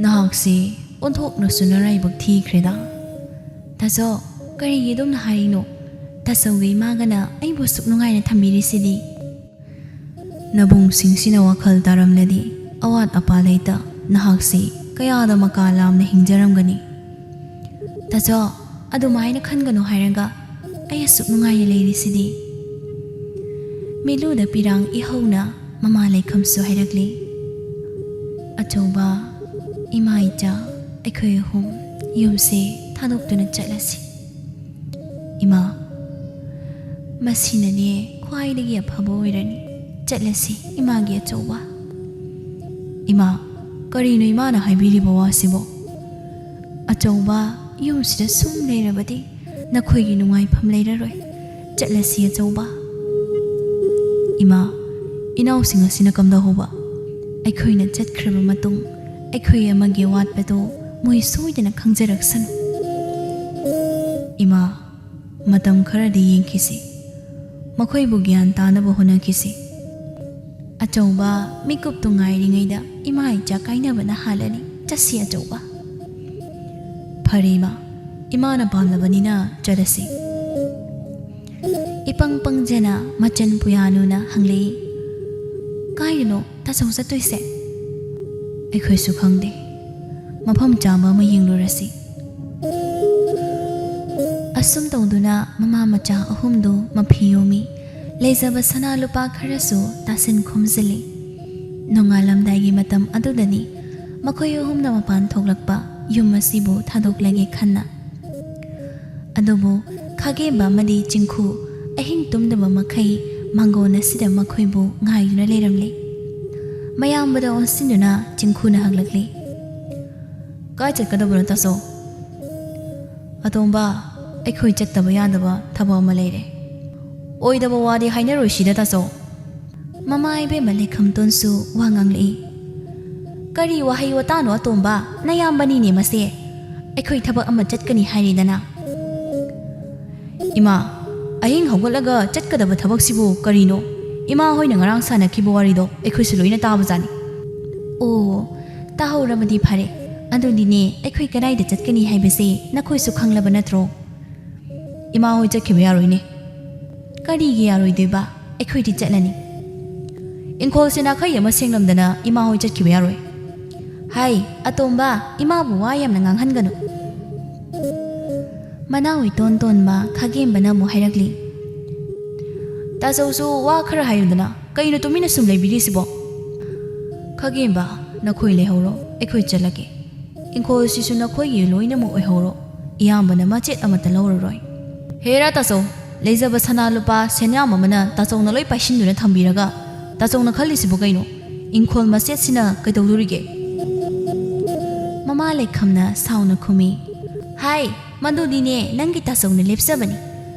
ꯅꯍꯥꯛꯁꯤ ꯑꯣꯟꯊꯣꯛꯅꯁꯨ ꯅꯔꯥꯏꯕꯛ ꯊꯤꯈ꯭ꯔꯦꯗ꯫ ꯇꯥꯆꯧ, ꯀꯔꯤꯒꯤ ꯑꯗꯨꯝꯅ ꯍꯥꯏꯔꯤꯅꯣ? ꯇꯥꯆꯧꯒ ꯏꯃꯥꯒꯅ ꯑꯩꯕꯨ ꯑꯁꯨꯛ ꯅꯨꯡꯉꯥꯏꯅ ꯊꯝꯕꯤꯔꯤꯁꯤꯗꯤ꯫ ꯅꯕꯨꯡꯁꯤꯡꯁꯤꯅ ꯋꯥꯈꯜ ꯇꯥꯔꯝꯂꯗꯤ ꯑꯋꯥꯠ ꯑꯄꯥ ꯂꯩꯇ ꯅꯍꯥꯛꯁꯤ ꯀꯌꯥꯗ ꯃꯀꯥ ꯂꯥꯝꯅ ꯍꯤꯡꯖꯔꯝꯒꯅꯤ꯫ ꯇꯥꯆꯧ, ꯑꯗꯨꯃꯥꯏꯅ ꯈꯟꯒꯅꯨ ꯍꯥꯏꯔꯒ ꯑꯩ ꯑꯁꯨꯛ ꯅꯨꯡꯉꯥꯏꯅ ꯂꯩꯔꯤꯁꯤꯗꯤ꯫" ꯃꯤꯠꯂꯨꯗ ꯄꯤꯔꯥꯡ ꯏꯍꯧꯅ ꯃꯃꯥ ꯂꯩꯈꯝꯁꯨ ꯍꯥꯏꯔꯛꯂꯤ꯫ "ꯑꯆꯧꯕ, ꯏꯃꯥ ꯏꯆꯥ, ꯑꯩꯈꯣꯏ ꯑꯍꯨꯝ ꯌꯨꯝꯁꯦ ꯊꯥꯗꯣꯛꯇꯨꯅ ꯆꯠꯂꯁꯤ꯫" "ꯏꯃꯥ, ꯃꯁꯤꯅꯅꯦ ꯈ꯭ꯋꯥꯏꯗꯒꯤ ꯑꯐꯕ ꯑꯣꯏꯔꯅꯤ꯫ ꯆꯠꯂꯁꯤ, ꯏꯃꯥꯒꯤ ꯑꯆꯧꯕ꯫" "ꯏꯃꯥ, ꯀꯔꯤꯅꯣ ꯏꯃꯥꯅ ꯍꯥꯏꯕꯤꯔꯤꯕ ꯋꯥꯁꯤꯕꯣ?" "ꯑꯆꯧꯕ, ꯌꯨꯝꯁꯤꯗ ꯁꯨꯝ ꯂꯩꯔꯕꯗꯤ ꯅꯈꯣꯏꯒꯤ ꯅꯨꯡꯉꯥꯏꯐꯝ ꯂꯩꯔꯔꯣꯏ꯫ ꯆꯠꯂꯁꯤ ꯑꯆꯧꯕ꯫" "ꯏꯃꯥ, ꯏꯅꯥꯎꯁꯤꯡ ꯑꯁꯤꯅ ꯀꯝꯗꯧꯍꯧꯕ? ꯑꯩꯈꯣꯏꯅ ꯆꯠꯈ꯭ꯔꯕ ꯃꯇꯨꯡ ꯑꯩꯈꯣꯏ ꯑꯃꯒꯤ ꯑꯋꯥꯠꯄꯗꯨ ꯃꯣꯏ ꯁꯣꯏꯗꯅ ꯈꯪꯖꯔꯛꯁꯅꯨ꯫" "ꯏꯃꯥ, ꯃꯇꯝ ꯈꯔꯗꯤ ꯌꯦꯡꯈꯤꯁꯤ꯫ ꯃꯈꯣꯏꯕꯨ ꯒ꯭ꯌꯥꯟ ꯇꯥꯅꯕ ꯍꯣꯠꯅꯈꯤꯁꯤ꯫" "ꯑꯆꯧꯕ, ꯃꯤꯀꯨꯞꯇꯨ ꯉꯥꯏꯔꯤꯉꯩꯗ ꯏꯃꯥ ꯏꯆꯥ ꯀꯥꯏꯅꯕꯅ ꯍꯥꯜꯂꯅꯤ꯫ ꯆꯠꯁꯤ ꯑꯆꯧꯕ꯫" "ꯐꯔꯦ ꯏꯃꯥ, ꯏꯃꯥꯅ ꯄꯥꯝꯂꯕꯅꯤꯅ ꯆꯠꯂꯁꯤ꯫ ꯏꯄꯪ ꯄꯪꯖꯅ ꯃꯆꯟ ꯄꯨꯌꯥꯅꯨꯅ ꯍꯪꯂꯛꯏ꯫ "ꯀꯥꯏꯗꯅꯣ ꯇꯥꯆꯧ ꯆꯠꯇꯣꯏꯁꯦ?" "ꯑꯩꯈꯣꯏꯁꯨ ꯈꯪꯗꯦ꯫ ꯃꯐꯝ ꯆꯥꯕ ꯑꯃ ꯌꯦꯡꯂꯨꯔꯁꯤ꯫" ꯑꯁꯨꯝ ꯇꯧꯗꯨꯅ ꯃꯃꯥ ꯃꯆꯥ ꯑꯍꯨꯝꯗꯨ ꯃꯐꯤ ꯌꯣꯝꯃꯤ꯫ ꯂꯩꯖꯕ ꯁꯅꯥ ꯂꯨꯄꯥ ꯈꯔꯁꯨ ꯇꯥꯁꯤꯟ ꯈꯣꯝꯖꯤꯜꯂꯤ꯫ ꯅꯣꯡꯉꯥꯜꯂꯝꯗꯥꯏꯒꯤ ꯃꯇꯝ ꯑꯗꯨꯗꯅꯤ ꯃꯈꯣꯏ ꯑꯍꯨꯝꯅ ꯃꯄꯥꯟ ꯊꯣꯛꯂꯛꯄ, ꯌꯨꯝ ꯑꯁꯤꯕꯨ ꯊꯥꯗꯣꯛꯂꯒꯦ ꯈꯟꯅ꯫ ꯑꯗꯨꯕꯨ ꯈꯥꯒꯦꯝꯕ ꯑꯃꯗꯤ ꯆꯤꯡꯈꯨ ꯑꯍꯤꯡ ꯇꯨꯝꯗꯕ ꯃꯈꯩ ꯃꯥꯡꯒꯣꯟ ꯑꯁꯤꯗ ꯃꯈꯣꯏꯕꯨ ꯉꯥꯏꯗꯨꯅ ꯂꯩꯔꯝꯂꯦ꯫ ꯃꯌꯥꯝꯕꯗ ꯑꯣꯟꯁꯤꯟꯗꯨꯅ ꯆꯤꯡꯈꯨꯅ ꯍꯪꯂꯛꯂꯤ꯫ "ꯀꯥꯏ ꯆꯠꯀꯗꯕꯅꯣ ꯇꯥꯆꯧ?" "ꯑꯇꯣꯝꯕ, ꯑꯩꯈꯣꯏ ꯆꯠꯇꯕ ꯌꯥꯗꯕ ꯊꯕꯛ ꯑꯃ ꯂꯩꯔꯦ꯫ ꯑꯣꯏꯗꯕ ꯋꯥꯗꯤ ꯍꯥꯏꯅꯔꯣꯏꯁꯤꯗ ꯇꯥꯆꯧ꯫" ꯃꯃꯥ ꯏꯕꯦꯝꯃ ꯂꯩꯈꯝꯇꯣꯟꯁꯨ ꯋꯥ ꯉꯥꯡꯂꯛꯏ꯫ "ꯀꯔꯤ ꯋꯥꯍꯩ ꯋꯥꯇꯥꯅꯣ ꯑꯇꯣꯝꯕ? ꯅꯌꯥꯝꯕꯅꯤꯅꯦ ꯃꯁꯦ꯫ ꯑꯩꯈꯣꯏ ꯊꯕꯛ ꯑꯃ ꯆꯠꯀꯅꯤ ꯍꯥꯏꯔꯤꯗꯅ꯫" "ꯏꯃꯥ, ꯑꯍꯤꯡ ꯍꯧꯒꯠꯂꯒ ꯆꯠꯀꯗꯕ ꯊꯕꯛꯁꯤꯕꯨ ꯀꯔꯤꯅꯣ? ꯏꯃꯥ ꯍꯣꯏꯅ ꯉꯔꯥꯡ ꯁꯥꯟꯅꯈꯤꯕ ꯋꯥꯔꯤꯗꯣ ꯑꯩꯈꯣꯏꯁꯨ ꯂꯣꯏꯅ ꯇꯥꯕꯖꯥꯠꯅꯤ꯫" "ꯑꯣ, ꯇꯥꯍꯧꯔꯕꯗꯤ ꯐꯔꯦ꯫ ꯑꯗꯨꯗꯤꯅꯦ, ꯑꯩꯈꯣꯏ ꯀꯗꯥꯏꯗ ꯆꯠꯀꯅꯤ ꯍꯥꯏꯕꯁꯦ ꯅꯈꯣꯏꯁꯨ ꯈꯪꯂꯕ ꯅꯠꯇ꯭ꯔꯣ?" "ꯏꯃꯥ ꯍꯣꯏ ꯆꯠꯈꯤꯕ ꯌꯥꯔꯣꯏꯅꯦ꯫" "ꯀꯔꯤꯒꯤ ꯌꯥꯔꯣꯏꯗꯣꯏꯕ? ꯑꯩꯈꯣꯏꯗꯤ ꯆꯠꯂꯅꯤ꯫" "ꯏꯪꯈꯣꯜꯁꯦ ꯅꯥꯈꯩ ꯑꯃ ꯁꯦꯡꯂꯝꯗꯅ ꯏꯃꯥ ꯍꯣꯏ ꯆꯠꯈꯤꯕ ꯌꯥꯔꯣꯏ꯫" "ꯍꯥꯏ, ꯑꯇꯣꯝꯕ, ꯏꯃꯥꯕꯨ ꯋꯥ ꯌꯥꯝꯅ ꯉꯥꯡꯍꯟꯒꯅꯨ꯫" ꯃꯅꯥꯎ ꯏꯇꯣꯟ ꯇꯣꯟꯕ ꯈꯥꯒꯦꯝꯕꯅ ꯑꯃꯨꯛ ꯍꯥꯏꯔꯛꯂꯤ꯫ "ꯇꯥꯆꯧꯁꯨ ꯋꯥ ꯈꯔ ꯍꯥꯏꯌꯨꯗꯅ, ꯀꯩꯅꯣ ꯇꯨꯃꯤꯟꯅ ꯁꯨꯝ ꯂꯩꯕꯤꯔꯤꯁꯤꯕꯣ?" "ꯈꯥꯒꯦꯝꯕ, ꯅꯈꯣꯏ ꯂꯩꯍꯧꯔꯣ, ꯑꯩꯈꯣꯏ ꯆꯠꯂꯒꯦ꯫ ꯏꯪꯈꯣꯜꯁꯤꯁꯨ ꯅꯈꯣꯏꯒꯤ ꯂꯣꯏꯅꯃꯛ ꯑꯣꯏꯍꯧꯔꯣ, ꯏꯌꯥꯝꯕꯅ ꯃꯆꯦꯠ ꯑꯃꯠꯇ ꯂꯧꯔꯔꯣꯏ꯫" "ꯍꯦꯔꯥ ꯇꯥꯆꯧ, ꯂꯩꯖꯕ ꯁꯅꯥ ꯂꯨꯄꯥ ꯁꯦꯟꯌꯥꯝ ꯑꯃꯅ ꯇꯥꯆꯧꯅ ꯂꯣꯏ ꯄꯥꯏꯁꯤꯟꯗꯨꯅ ꯊꯝꯕꯤꯔꯒ ꯇꯥꯆꯧꯅ ꯈꯜꯂꯤꯁꯤꯕꯨ ꯀꯩꯅꯣ? ꯏꯪꯈꯣꯜ ꯃꯆꯦꯠꯁꯤꯅ ꯀꯩꯗꯧꯗꯣꯔꯤꯒꯦ?" ꯃꯃꯥ ꯂꯩꯈꯝꯅ ꯁꯥꯎꯅ ꯈꯨꯝꯃꯤ꯫ "ꯍꯥꯏ, ꯃꯗꯨꯗꯤꯅꯦ ꯅꯪꯒꯤ ꯇꯥꯆꯧꯅ ꯂꯦꯞꯆꯕꯅꯤ꯫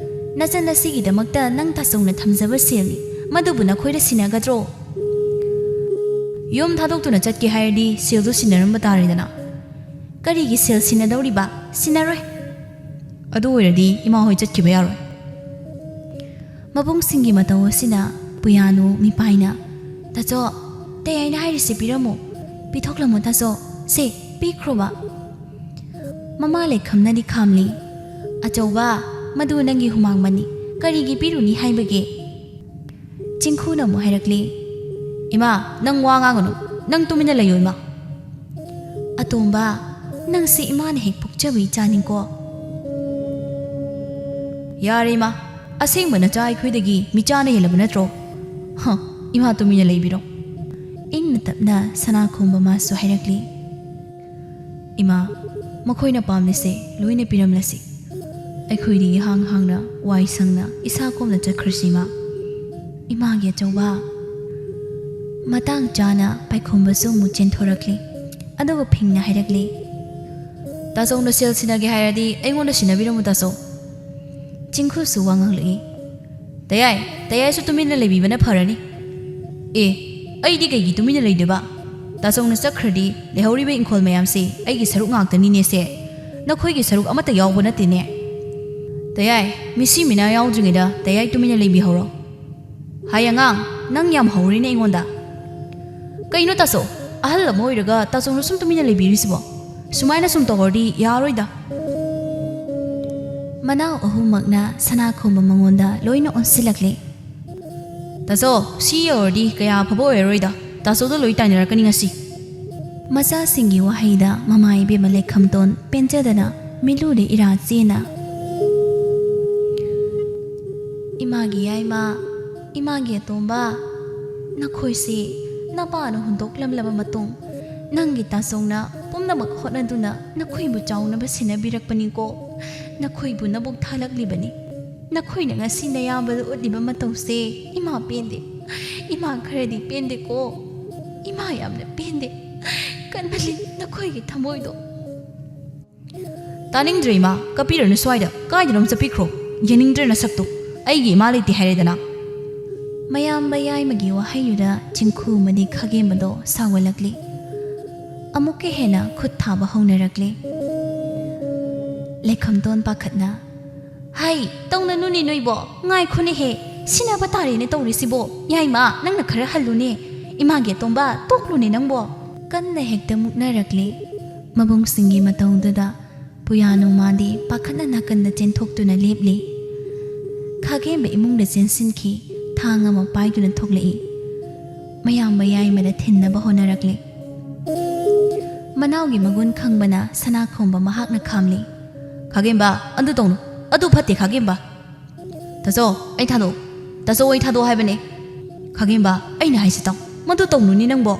ꯅꯆꯟ ꯑꯁꯤꯒꯤꯗꯃꯛꯇ ꯅꯪ ꯇꯥꯆꯧꯅ ꯊꯝꯖꯕ ꯁꯦꯜꯅꯤ, ꯃꯗꯨꯕꯨ ꯅꯈꯣꯏꯗ ꯁꯤꯟꯅꯒꯗ꯭ꯔꯣ?" "ꯌꯨꯝ ꯊꯥꯗꯣꯛꯇꯨꯅ ꯆꯠꯀꯦ ꯍꯥꯏꯔꯗꯤ ꯁꯦꯜꯗꯨ ꯁꯤꯟꯅꯔꯝꯕ ꯇꯥꯔꯦꯗꯅ꯫" "ꯀꯔꯤꯒꯤ ꯁꯦꯜ ꯁꯤꯟꯅꯗꯧꯔꯤꯕ? ꯁꯤꯟꯅꯔꯣꯏ꯫" "ꯑꯗꯨ ꯑꯣꯏꯔꯗꯤ ꯏꯃꯥ ꯍꯣꯏ ꯆꯠꯈꯤꯕ ꯌꯥꯔꯣꯏ꯫" ꯃꯕꯨꯡꯁꯤꯡꯒꯤ ꯃꯇꯧ ꯑꯁꯤꯗ ꯄꯨꯌꯥꯅꯨ ꯃꯤꯄꯥꯏꯅ, "ꯇꯥꯆꯧ, ꯇꯩ ꯍꯥꯏꯅ ꯍꯥꯏꯔꯤꯁꯦ ꯄꯤꯔꯝꯃꯨ꯫ ꯄꯤꯊꯣꯛꯂꯝꯃꯨ ꯇꯥꯆꯧ꯫ ꯁꯦ, ꯄꯤꯈ꯭ꯔꯣꯕ꯫" ꯃꯃꯥ ꯂꯩꯈꯝꯅꯗꯤ ꯈꯥꯝꯂꯤ꯫ "ꯑꯆꯧꯕ, ꯃꯗꯨ ꯅꯪꯒꯤ ꯍꯨꯃꯥꯡꯃꯛꯅꯤ, ꯀꯔꯤꯒꯤ ꯄꯤꯔꯨꯅꯤ ꯍꯥꯏꯕꯒꯦ?" ꯆꯤꯡꯈꯨꯅ ꯑꯃꯨꯛ ꯍꯥꯏꯔꯛꯂꯤ꯫ "ꯏꯃꯥ, ꯅꯪ ꯋꯥ ꯉꯥꯡꯒꯅꯨ, ꯅꯪ ꯇꯨꯃꯤꯟꯅ ꯂꯩꯌꯨ ꯏꯃꯥ꯫" "ꯑꯇꯣꯝꯕ, ꯅꯪꯁꯦ ꯏꯃꯥꯅ ꯍꯦꯛ ꯄꯣꯛꯆꯕ ꯏꯆꯥꯅꯤꯀꯣ꯫" "ꯌꯥꯔꯦ ꯏꯃꯥ, ꯑꯁꯦꯡꯕ ꯅꯆꯥ ꯑꯩꯈꯣꯏꯗꯒꯤ ꯃꯤꯆꯥꯅ ꯍꯦꯜꯂꯕ ꯅꯠꯇ꯭ꯔꯣ? ꯍ, ꯏꯃꯥ ꯇꯨꯃꯤꯟꯅ ꯂꯩꯕꯤꯔꯣ꯫" ꯏꯪꯅ ꯇꯞꯅ ꯁꯅꯥꯈꯣꯝꯕ ꯃꯥꯁꯨ ꯍꯥꯏꯔꯛꯂꯤ꯫ "ꯏꯃꯥ, ꯃꯈꯣꯏꯅ ꯄꯥꯝꯂꯤꯁꯦ ꯂꯣꯏꯅ ꯄꯤꯔꯝꯂꯁꯤ꯫ ꯑꯩꯈꯣꯏꯗꯤ ꯏꯍꯥꯡ ꯍꯥꯡꯅ ꯋꯥꯏ ꯁꯪꯅ ꯏꯁꯥ ꯀꯣꯝꯅ ꯆꯠꯈ꯭ꯔꯁꯤ ꯏꯃꯥ꯫" "ꯏꯃꯥꯒꯤ ꯑꯆꯧꯕ꯫" ꯃꯇꯥꯡ ꯆꯥꯅ ꯄꯥꯏꯈꯣꯝꯕꯁꯨ ꯑꯃꯨꯛ ꯆꯦꯟꯊꯣꯔꯛꯂꯤ꯫ ꯑꯗꯨꯒ ꯐꯤꯡꯅ ꯍꯥꯏꯔꯛꯂꯤ꯫ "ꯇꯥꯆꯧꯅ ꯁꯦꯜ ꯁꯤꯟꯅꯒꯦ ꯍꯥꯏꯔꯗꯤ ꯑꯩꯉꯣꯟꯗ ꯁꯤꯟꯅꯕꯤꯔꯝꯃꯨ ꯇꯥꯆꯧ꯫" ꯆꯤꯡꯈꯨꯁꯨ ꯋꯥ ꯉꯥꯡꯂꯛꯏ꯫ "ꯇꯌꯥꯏ, ꯇꯌꯥꯏꯁꯨ ꯇꯨꯃꯤꯟꯅ ꯂꯩꯕꯤꯕꯅ ꯐꯔꯅꯤ꯫" "ꯑꯦ, ꯑꯩꯗꯤ ꯀꯩꯒꯤ ꯇꯨꯃꯤꯟꯅ ꯂꯩꯗꯣꯏꯕ? ꯇꯥꯆꯧꯅ ꯆꯠꯈ꯭ꯔꯗꯤ ꯂꯩꯍꯧꯔꯤꯕ ꯏꯪꯈꯣꯜ ꯃꯌꯥꯝꯁꯦ ꯑꯩꯒꯤ ꯁꯔꯨꯛ ꯉꯥꯛꯇꯅꯤꯅꯦꯁꯦ꯫ ꯅꯈꯣꯏꯒꯤ ꯁꯔꯨꯛ ꯑꯃꯠꯇ ꯌꯥꯎꯕ ꯅꯠꯇꯦꯅꯦ꯫ ꯇꯌꯥꯏ, ꯃꯤꯁꯤ ꯃꯤꯅꯥ ꯌꯥꯎꯗ꯭ꯔꯤꯉꯩꯗ ꯇꯌꯥꯏ ꯇꯨꯃꯤꯟꯅ ꯂꯩꯕꯤꯍꯧꯔꯣ꯫" "ꯍꯥꯏ ꯑꯉꯥꯡ, ꯅꯪ ꯌꯥꯝ ꯍꯧꯔꯤꯅꯦ ꯑꯩꯉꯣꯟꯗ꯫ ꯀꯩꯅꯣ ꯇꯥꯆꯧ, ꯑꯍꯜ ꯑꯃ ꯑꯣꯏꯔꯒ ꯇꯥꯆꯧꯅ ꯁꯨꯝ ꯇꯨꯃꯤꯟꯅ ꯂꯩꯕꯤꯔꯤꯁꯤꯕꯣ? ꯁꯨꯃꯥꯏꯅ ꯁꯨꯝ ꯇꯧꯔꯗꯤ ꯌꯥꯔꯣꯏꯗ꯫" ꯃꯅꯥꯎ ꯑꯍꯨꯝꯃꯛꯅ ꯁꯅꯥꯈꯣꯝꯕ ꯃꯉꯣꯟꯗ ꯂꯣꯏꯅ ꯑꯣꯟꯁꯤꯜꯂꯛꯂꯦ꯫ "ꯇꯥꯆꯧ, ꯁꯤ ꯌꯧꯔꯗꯤ ꯀꯌꯥ ꯑꯐꯕ ꯑꯣꯏꯔꯔꯣꯏꯗ꯫ ꯇꯥꯆꯧꯗ ꯂꯣꯏ ꯇꯥꯏꯅꯔꯛꯀꯅꯤ ꯉꯁꯤ꯫" ꯃꯆꯥꯁꯤꯡꯒꯤ ꯋꯥꯍꯩꯗ ꯃꯃꯥ ꯏꯕꯦꯝꯃ ꯂꯩꯈꯝꯇꯣꯟ ꯄꯦꯟꯖꯗꯅ ꯃꯤꯠꯂꯨꯗ ꯏꯔꯥ ꯆꯦꯅ, "ꯏꯃꯥꯒꯤ ꯌꯥꯏꯃ, ꯏꯃꯥꯒꯤ ꯑꯇꯣꯝꯕ, ꯅꯈꯣꯏꯁꯤ ꯅꯄꯥꯅ ꯍꯨꯟꯗꯣꯛꯂꯝꯂꯕ ꯃꯇꯨꯡ, ꯅꯪꯒꯤ ꯇꯥꯆꯧꯅ ꯄꯨꯝꯅꯃꯛ ꯍꯣꯠꯅꯗꯨꯅ ꯅꯈꯣꯏꯕꯨ ꯆꯥꯎꯅꯕ ꯁꯦꯟꯅꯕꯤꯔꯛꯄꯅꯤꯀꯣ꯫ ꯅꯈꯣꯏꯕꯨ ꯅꯕꯨꯛ ꯊꯥꯂꯛꯂꯤꯕꯅꯤ꯫ ꯅꯈꯣꯏꯅ ꯉꯁꯤ ꯅꯌꯥꯝꯕꯗ ꯎꯠꯂꯤꯕ ꯃꯇꯧꯁꯦ ꯏꯃꯥ ꯄꯦꯟꯗꯦ꯫ ꯏꯃꯥ ꯈꯔꯗꯤ ꯄꯦꯟꯗꯦꯀꯣ꯫ ꯏꯃꯥ ꯌꯥꯝꯅ ꯄꯦꯟꯗꯦ꯫ ꯀꯟꯃꯜꯂꯤ ꯅꯈꯣꯏꯒꯤ ꯊꯃꯣꯏꯗꯣ꯫" "ꯇꯥꯅꯤꯡꯗ꯭ꯔꯦ ꯏꯃꯥ, ꯀꯞꯄꯤꯔꯅꯨ ꯁ꯭ꯋꯥꯏꯗ, ꯀꯥꯏꯗꯅꯣꯝ ꯆꯠꯄꯤꯈ꯭ꯔꯣ꯫ ꯌꯦꯡꯅꯤꯡꯗ꯭ꯔꯦ ꯅꯁꯛꯇꯣ, ꯑꯩꯒꯤ ꯏꯃꯥ ꯂꯩꯇꯦ ꯍꯥꯏꯔꯦꯗꯅ꯫" ꯃꯌꯥꯝꯕ ꯌꯥꯏꯃꯒꯤ ꯋꯥꯍꯩꯗꯨꯗ ꯆꯤꯡꯈꯨ ꯑꯃꯗꯤ ꯈꯥꯒꯦꯝꯕꯗꯣ ꯁꯥꯎꯒꯠꯂꯛꯂꯤ꯫ ꯑꯃꯨꯛꯀ ꯍꯦꯟꯅ ꯈꯨꯠ ꯊꯥꯕ ꯍꯧꯅꯔꯛꯂꯤ꯫ ꯂꯩꯈꯝꯇꯣꯟ ꯄꯥꯈꯠꯅ, "ꯍꯩ, ꯇꯧꯅꯅꯨꯅꯦ ꯅꯣꯏꯕꯣ, ꯉꯥꯏꯈꯣꯅꯦꯍꯦ, ꯁꯤꯟꯅꯕ ꯇꯥꯔꯦꯅꯦ ꯇꯧꯔꯤꯁꯤꯕꯣ꯫ ꯌꯥꯏꯃ, ꯅꯪꯅ ꯈꯔ ꯍꯜꯂꯨꯅꯦ, ꯏꯃꯥꯒꯤ ꯑꯇꯣꯝꯕ, ꯇꯣꯛꯂꯨꯅꯦ ꯅꯪꯕꯣ꯫" ꯀꯟꯅ ꯍꯦꯛꯇ ꯃꯨꯛꯅꯔꯛꯂꯤ꯫ ꯃꯕꯨꯡꯁꯤꯡꯒꯤ ꯃꯇꯧꯗꯨꯗ ꯄꯨꯌꯥꯅꯨ ꯃꯥꯗꯤ ꯄꯥꯈꯠꯅ ꯅꯥꯀꯟꯗ ꯆꯦꯟꯊꯣꯛꯇꯨꯅ ꯂꯦꯞꯂꯤ꯫ ꯈꯥꯒꯦꯝꯕ ꯏꯃꯨꯡꯗ ꯆꯦꯟꯁꯤꯟꯈꯤ꯫ ꯊꯥꯡ ꯑꯃ ꯄꯥꯏꯗꯨꯅ ꯊꯣꯛꯂꯛꯏ꯫ ꯃꯌꯥꯝꯕ ꯌꯥꯏꯃꯗ ꯊꯤꯟꯅꯕ ꯍꯣꯠꯅꯔꯛꯂꯤ꯫ ꯃꯅꯥꯎꯒꯤ ꯃꯒꯨꯟ ꯈꯪꯕꯅ ꯁꯅꯥꯈꯣꯝꯕ ꯃꯍꯥꯛꯅ ꯈꯥꯝꯂꯤ꯫ "ꯈꯥꯒꯦꯝꯕ, ꯑꯗꯨ ꯇꯧꯅꯨ, ꯑꯗꯨ ꯐꯠꯇꯦ ꯈꯥꯒꯦꯝꯕ꯫ ꯇꯥꯆꯧ, ꯑꯩ ꯊꯥꯗꯣꯛꯎ, ꯇꯥꯆꯧ, ꯑꯩ ꯊꯥꯗꯣꯛꯎ ꯍꯥꯏꯕꯅꯦ꯫ ꯈꯥꯒꯦꯝꯕ, ꯑꯩꯅ ꯍꯥꯏꯁꯤ ꯇꯥꯎ, ꯃꯗꯨ ꯇꯧꯅꯨꯅꯤ ꯅꯪꯕꯣ꯫"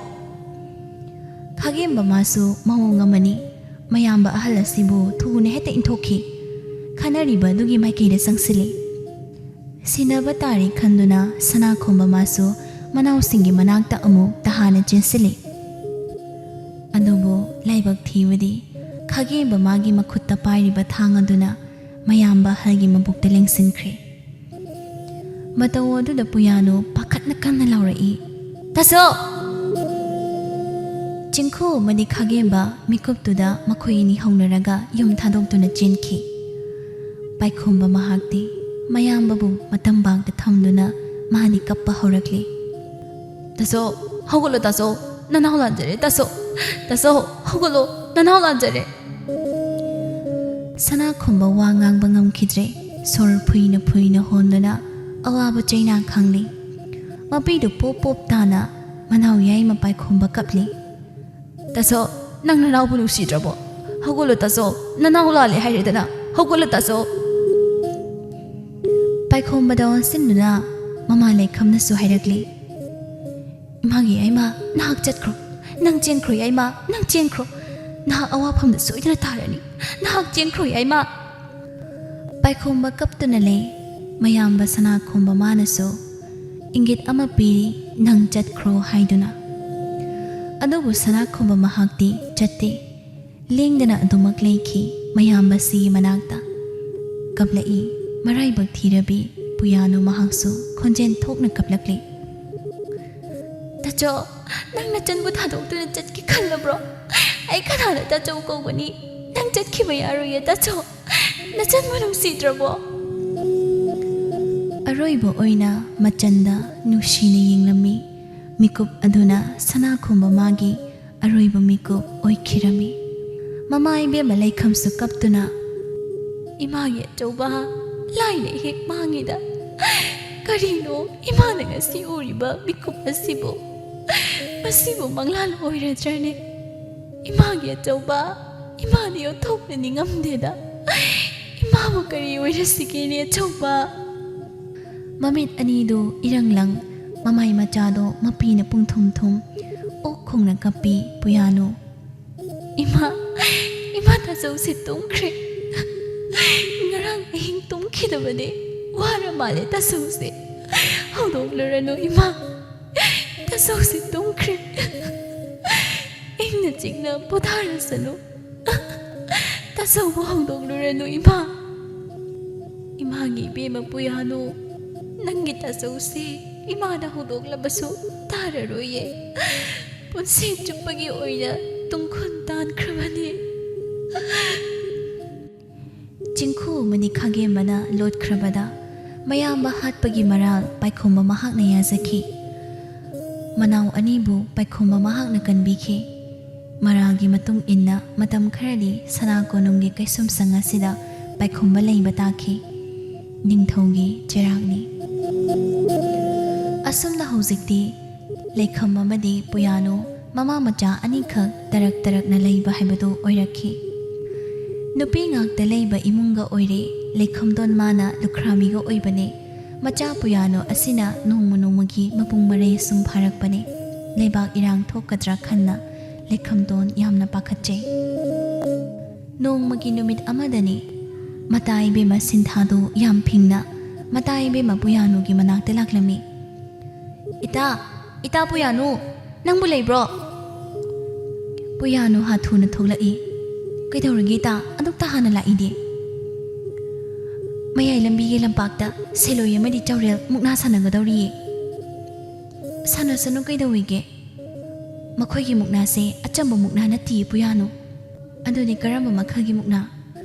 ꯈꯥꯒꯦꯝꯕ ꯃꯥꯁꯨ ꯃꯑꯣꯡ ꯑꯃꯅꯤ꯫ ꯃꯌꯥꯝꯕ ꯑꯍꯜ ꯑꯁꯤꯕꯨ ꯊꯨꯅ ꯍꯦꯛꯇ ꯏꯟꯊꯣꯛꯈꯤ꯫ ꯈꯟꯅꯔꯤꯕ ꯑꯗꯨꯒꯤ ꯃꯥꯏꯀꯩꯗ ꯆꯪꯁꯤꯜꯂꯤ꯫ ꯁꯤꯟꯅꯕ ꯇꯥꯔꯦ ꯈꯟꯗꯨꯅ ꯁꯅꯥꯈꯣꯝꯕ ꯃꯥꯁꯨ ꯃꯅꯥꯎꯁꯤꯡꯒꯤ ꯃꯅꯥꯛꯇ ꯑꯃꯨꯛ ꯇꯍꯥꯅ ꯆꯦꯟꯁꯤꯜꯂꯤ꯫ ꯑꯗꯨꯕꯨ ꯂꯥꯏꯕꯛ ꯊꯤꯕꯗꯤ ꯈꯥꯒꯦꯝꯕ ꯃꯥꯒꯤ ꯃꯈꯨꯠꯇ ꯄꯥꯏꯔꯤꯕ ꯊꯥꯡ ꯑꯗꯨꯅ ꯃꯌꯥꯝꯕ ꯑꯍꯜꯒꯤ ꯃꯕꯨꯛꯇ ꯂꯦꯡꯁꯤꯟꯈ꯭ꯔꯦ꯫ ꯃꯇꯧ ꯑꯗꯨꯗ ꯄꯨꯌꯥꯅꯨ ꯄꯥꯈꯠꯅ ꯀꯟꯅ ꯂꯥꯎꯔꯛꯏ, "ꯇꯥꯆꯧ!" ꯆꯤꯡꯈꯨ ꯑꯃꯗꯤ ꯈꯥꯒꯦꯝꯕ ꯃꯤꯀꯨꯞꯇꯨꯗ ꯃꯈꯣꯏ ꯑꯅꯤ ꯍꯧꯅꯔꯒ ꯌꯨꯝ ꯊꯥꯗꯣꯛꯇꯨꯅ ꯆꯦꯟꯈꯤ꯫ ꯄꯥꯏꯈꯣꯝꯕ ꯃꯍꯥꯛꯇꯤ ꯃꯌꯥꯝꯕꯕꯨ ꯃꯇꯝ ꯄꯥꯡꯇ ꯊꯝꯗꯨꯅ ꯃꯥꯗꯤ ꯀꯞꯄ ꯍꯧꯔꯛꯂꯤ꯫ "ꯇꯥꯆꯧ, ꯍꯧꯒꯠꯂꯣ ꯇꯥꯆꯧ, ꯅꯅꯥꯎ ꯂꯥꯟꯖꯔꯦ ꯇꯥꯆꯧ, ꯇꯥꯆꯧ, ꯍꯧꯒꯠꯂꯣ, ꯅꯅꯥꯎ ꯂꯥꯟꯖꯔꯦ꯫" ꯁꯅꯥꯈꯣꯝꯕ ꯋꯥ ꯉꯥꯡꯕ ꯉꯝꯈꯤꯗ꯭ꯔꯦ꯫ ꯁꯣꯔ ꯐꯨꯏꯅ ꯐꯨꯏꯅ ꯍꯣꯟꯗꯨꯅ ꯑꯋꯥꯕ ꯆꯩꯅꯥ ꯈꯥꯡꯂꯤ꯫ ꯃꯄꯤꯗꯨ ꯄꯣꯞ ꯄꯣꯞ ꯇꯥꯅ ꯃꯅꯥꯎ ꯌꯥꯏꯃ ꯄꯥꯏꯈꯣꯝꯕ ꯀꯞꯂꯤ꯫ "ꯇꯥꯆꯧ, ꯅꯪ ꯅꯅꯥꯎꯕꯨ ꯅꯨꯡꯁꯤꯗ꯭ꯔꯕꯣ? ꯍꯧꯒꯠꯂꯣ ꯇꯥꯆꯧ, ꯅꯅꯥꯎ ꯂꯥꯜꯂꯦ ꯍꯥꯏꯔꯦꯗꯅ, ꯍꯧꯒꯠꯂꯣ ꯇꯥꯆꯧ꯫" ꯄꯥꯏꯈꯣꯝꯕꯗ ꯑꯣꯟꯁꯤꯟꯗꯨꯅ ꯃꯃꯥ ꯂꯩꯈꯝꯅꯁꯨ ꯍꯥꯏꯔꯛꯂꯤ꯫ "ꯏꯃꯥꯒꯤ ꯌꯥꯏꯃ, ꯅꯍꯥꯛ ꯆꯠꯈ꯭ꯔꯣ꯫ ꯅꯪ ꯆꯦꯟꯈ꯭ꯔꯣ ꯌꯥꯏꯃ, ꯅꯪ ꯆꯦꯟꯈ꯭ꯔꯣ꯫ ꯅꯍꯥꯛ ꯑꯋꯥꯐꯝꯗ ꯁꯣꯏꯗꯅ ꯇꯥꯔꯅꯤ꯫ ꯅꯍꯥꯛ ꯆꯦꯟꯈ꯭ꯔꯣ ꯌꯥꯏꯃ꯫" ꯄꯥꯏꯈꯣꯝꯕ ꯀꯞꯇꯨꯅ ꯂꯩ꯫ ꯃꯌꯥꯝꯕ ꯁꯅꯥꯈꯣꯝꯕ ꯃꯥꯅꯁꯨ ꯏꯪꯒꯤꯠ ꯑꯃ ꯄꯤꯔꯤ, "ꯅꯪ ꯆꯠꯈ꯭ꯔꯣ" ꯍꯥꯏꯗꯨꯅ꯫ ꯑꯗꯨꯕꯨ ꯁꯅꯥꯈꯣꯝꯕ ꯃꯍꯥꯛꯇꯤ ꯆꯠꯇꯦ꯫ ꯂꯦꯡꯗꯅ ꯑꯗꯨꯃꯛ ꯂꯩꯈꯤ ꯃꯌꯥꯝꯕꯁꯤꯒꯤ ꯃꯅꯥꯛꯇ꯫ ꯀꯞꯂꯛꯏ ꯃꯔꯥꯏꯕꯛ ꯊꯤꯔꯕꯤ ꯄꯨꯌꯥꯅꯨ ꯃꯍꯥꯛꯁꯨ ꯈꯣꯟꯖꯦꯜ ꯊꯣꯛꯅ ꯀꯞꯂꯛꯂꯤ꯫ "ꯇꯥꯆꯧ, ꯅꯪ ꯅꯆꯟꯕꯨ ꯊꯥꯗꯣꯛꯇꯨꯅ ꯆꯠꯀꯦ ꯈꯜꯂꯕ꯭ꯔꯣ? ꯑꯩ ꯀꯅꯥꯅ ꯇꯥꯆꯧ ꯀꯧꯒꯅꯤ? ꯅꯪ ꯆꯠꯈꯤꯕ ꯌꯥꯔꯣꯏꯌꯦ ꯇꯥꯆꯧ꯫ ꯅꯆꯟꯕꯨ ꯅꯨꯡꯁꯤꯗ꯭ꯔꯕꯣ?" ꯑꯔꯣꯏꯕ ꯑꯣꯏꯅ ꯃꯆꯟꯗ ꯅꯨꯡꯁꯤꯅ ꯌꯦꯡꯂꯝꯃꯤ꯫ ꯃꯤꯀꯨꯞ ꯑꯗꯨꯅ ꯁꯅꯥꯈꯣꯝꯕ ꯃꯥꯒꯤ ꯑꯔꯣꯏꯕ ꯃꯤꯀꯨꯞ ꯑꯣꯏꯈꯤꯔꯝꯃꯤ꯫ ꯃꯃꯥ ꯏꯕꯦꯝꯃ ꯂꯩꯈꯝꯁꯨ ꯀꯞꯇꯨꯅ, "ꯏꯃꯥꯒꯤ ꯑꯆꯧꯕ, ꯂꯥꯏꯅ ꯍꯦꯛ ꯃꯥꯡꯉꯤꯗ꯫ ꯀꯔꯤꯅꯣ ꯏꯃꯥꯅ ꯉꯁꯤ ꯎꯔꯤꯕ ꯃꯤꯀꯨꯞ ꯑꯁꯤꯕꯨ? ꯃꯁꯤꯕꯨ ꯃꯪꯂꯥꯟ ꯑꯣꯏꯔꯗ꯭ꯔꯅꯦ? ꯏꯃꯥꯒꯤ ꯑꯆꯧꯕ, ꯏꯃꯥꯗꯤ ꯑꯣꯟꯊꯣꯛꯅ ꯅꯤꯡꯉꯝꯗꯦꯗ꯫ ꯏꯃꯥꯕꯨ ꯀꯔꯤ ꯑꯣꯏꯔꯁꯤꯒꯦꯅꯦ ꯑꯆꯧꯕ?" ꯃꯃꯤꯠ ꯑꯅꯤꯗꯨ ꯏꯔꯪ ꯂꯪ, ꯃꯃꯥꯏ ꯃꯆꯥꯗꯣ ꯃꯄꯤꯅ ꯄꯨꯡꯊꯨꯝ ꯊꯨꯝ, ꯑꯣꯛ ꯈꯣꯡꯅ ꯀꯞꯄꯤ ꯄꯨꯌꯥꯅꯨ꯫ "ꯏꯃꯥ, ꯏꯃꯥ, ꯇꯥꯆꯧꯁꯦ ꯇꯨꯝꯈ꯭ꯔꯦ꯫ ꯉꯔꯥꯡ ꯑꯍꯤꯡ ꯇꯨꯝꯈꯤꯗꯕꯅꯦ꯫ ꯋꯥꯔ ꯃꯥꯜꯂꯦ ꯇꯥꯆꯧꯁꯦ꯫ ꯍꯧꯗꯣꯛꯂꯨꯔꯅꯨ ꯏꯃꯥ꯫ ꯇꯥꯆꯧꯁꯦ ꯇꯨꯝꯈ꯭ꯔꯦ꯫ ꯏꯪꯅ ꯆꯤꯛꯅ ꯄꯣꯊꯥꯔꯁꯅꯨ꯫ ꯇꯥꯆꯧꯕꯨ ꯍꯧꯗꯣꯛꯂꯨꯔꯅꯨ ꯏꯃꯥ꯫ ꯏꯃꯥꯒꯤ ꯏꯕꯦꯝꯃ ꯄꯨꯌꯥꯅꯨ, ꯅꯪꯒꯤ ꯇꯥꯆꯧꯁꯦ ꯏꯃꯥꯅ ꯍꯧꯗꯣꯛꯂꯕꯁꯨ ꯇꯥꯔꯔꯣꯏꯌꯦ꯫ ꯄꯨꯟꯁꯤ ꯆꯨꯞꯄꯒꯤ ꯑꯣꯏꯅ ꯇꯨꯡꯈꯨꯟ ꯇꯥꯟꯈ꯭ꯔꯕꯅꯤ꯫" ꯆꯤꯡꯈꯨ ꯑꯃꯗꯤ ꯈꯥꯒꯦꯝꯕꯅ ꯂꯣꯠꯈ꯭ꯔꯕꯗ, ꯃꯌꯥꯝꯕ ꯍꯥꯠꯄꯒꯤ ꯃꯔꯥꯜ ꯄꯥꯏꯈꯣꯝꯕ ꯃꯍꯥꯛꯅ ꯌꯥꯖꯈꯤ꯫ ꯃꯅꯥꯎ ꯑꯅꯤꯕꯨ ꯄꯥꯏꯈꯣꯝꯕ ꯃꯍꯥꯛꯅ ꯀꯟꯕꯤꯈꯤ꯫ ꯃꯔꯥꯜꯒꯤ ꯃꯇꯨꯡ ꯏꯟꯅ ꯃꯇꯝ ꯈꯔꯗꯤ ꯁꯅꯥ ꯀꯣꯅꯨꯡꯒꯤ ꯀꯩꯁꯨꯝꯁꯪ ꯑꯁꯤꯗ ꯄꯥꯏꯈꯣꯝꯕ ꯂꯩꯕ ꯇꯥꯈꯤ꯫ ꯅꯤꯡꯊꯧꯒꯤ ꯆꯩꯔꯥꯛꯅꯤ꯫ ꯑꯁꯨꯝꯅ ꯍꯧꯖꯤꯛꯇꯤ ꯂꯩꯈꯝ ꯑꯃꯗꯤ ꯄꯨꯌꯥꯅꯨ ꯃꯃꯥ ꯃꯆꯥ ꯑꯅꯤꯈꯛ ꯇꯔꯛ ꯇꯔꯛꯅ ꯂꯩꯕ ꯍꯥꯏꯕꯗꯨ ꯑꯣꯏꯔꯛꯈꯤ꯫ ꯅꯨꯄꯤ ꯉꯥꯛꯇ ꯂꯩꯕ ꯏꯃꯨꯡꯒ ꯑꯣꯏꯔꯦ꯫ ꯂꯩꯈꯝꯗꯣꯟ ꯃꯥꯅ ꯂꯨꯈ꯭ꯔꯥꯕꯤꯒ ꯑꯣꯏꯕꯅꯦ꯫ ꯃꯆꯥ ꯄꯨꯌꯥꯅꯨ ꯑꯁꯤꯅ ꯅꯣꯡꯃ ꯅꯣꯡꯃꯒꯤ ꯃꯄꯨꯡ ꯃꯔꯩ ꯁꯨꯝ ꯐꯥꯔꯛꯄꯅꯦ꯫ ꯂꯩꯕꯥꯛ ꯏꯔꯥꯡ ꯊꯣꯛꯀꯗ꯭ꯔꯥ ꯈꯟꯅ ꯂꯩꯈꯝꯗꯣꯟ ꯌꯥꯝꯅ ꯄꯥꯈꯠꯆꯩ꯫ ꯅꯣꯡꯃꯒꯤ ꯅꯨꯃꯤꯠ ꯑꯃꯗꯅꯤ, ꯃꯇꯥ ꯏꯕꯦꯝꯃ ꯁꯤꯟꯊꯥꯗꯨ ꯌꯥꯝ ꯐꯤꯡꯅ ꯃꯇꯥ ꯏꯕꯦꯝꯃ ꯄꯨꯌꯥꯅꯨꯒꯤ ꯃꯅꯥꯛꯇ ꯂꯥꯛꯂꯝꯃꯤ꯫ "ꯏꯇꯥ, ꯏꯇꯥ ꯄꯨꯌꯥꯅꯨ, ꯅꯪꯕꯨ ꯂꯩꯕ꯭ꯔꯣ?" ꯄꯨꯌꯥꯅꯨ ꯍꯥꯊꯨꯅ ꯊꯣꯛꯂꯛꯏ꯫ "ꯀꯩꯗꯧꯔꯒꯦ ꯏꯇꯥ? ꯑꯗꯨꯛꯇ ꯍꯥꯟꯅ ꯂꯥꯛꯏꯗꯤ?" "ꯃꯌꯥꯏ ꯂꯝꯕꯤꯒꯤ ꯂꯝꯄꯥꯛꯇ ꯁꯦꯂꯣꯏ ꯑꯃꯗꯤ ꯆꯥꯎꯔꯦꯜ ꯃꯨꯛꯅꯥ ꯁꯥꯟꯅꯒꯗꯧꯔꯤꯌꯦ꯫" "ꯁꯥꯟꯅꯁꯅꯨ, ꯀꯩꯗꯧꯋꯤꯒꯦ? ꯃꯈꯣꯏꯒꯤ ꯃꯨꯛꯅꯥꯁꯦ ꯑꯆꯝꯕ ꯃꯨꯛꯅꯥ ꯅꯠꯇꯤꯌꯦ ꯄꯨꯌꯥꯅꯨ꯫" "ꯑꯗꯨꯗꯤ ꯀꯔꯝꯕ ꯃꯈꯜꯒꯤ ꯃꯨꯛꯅꯥ?"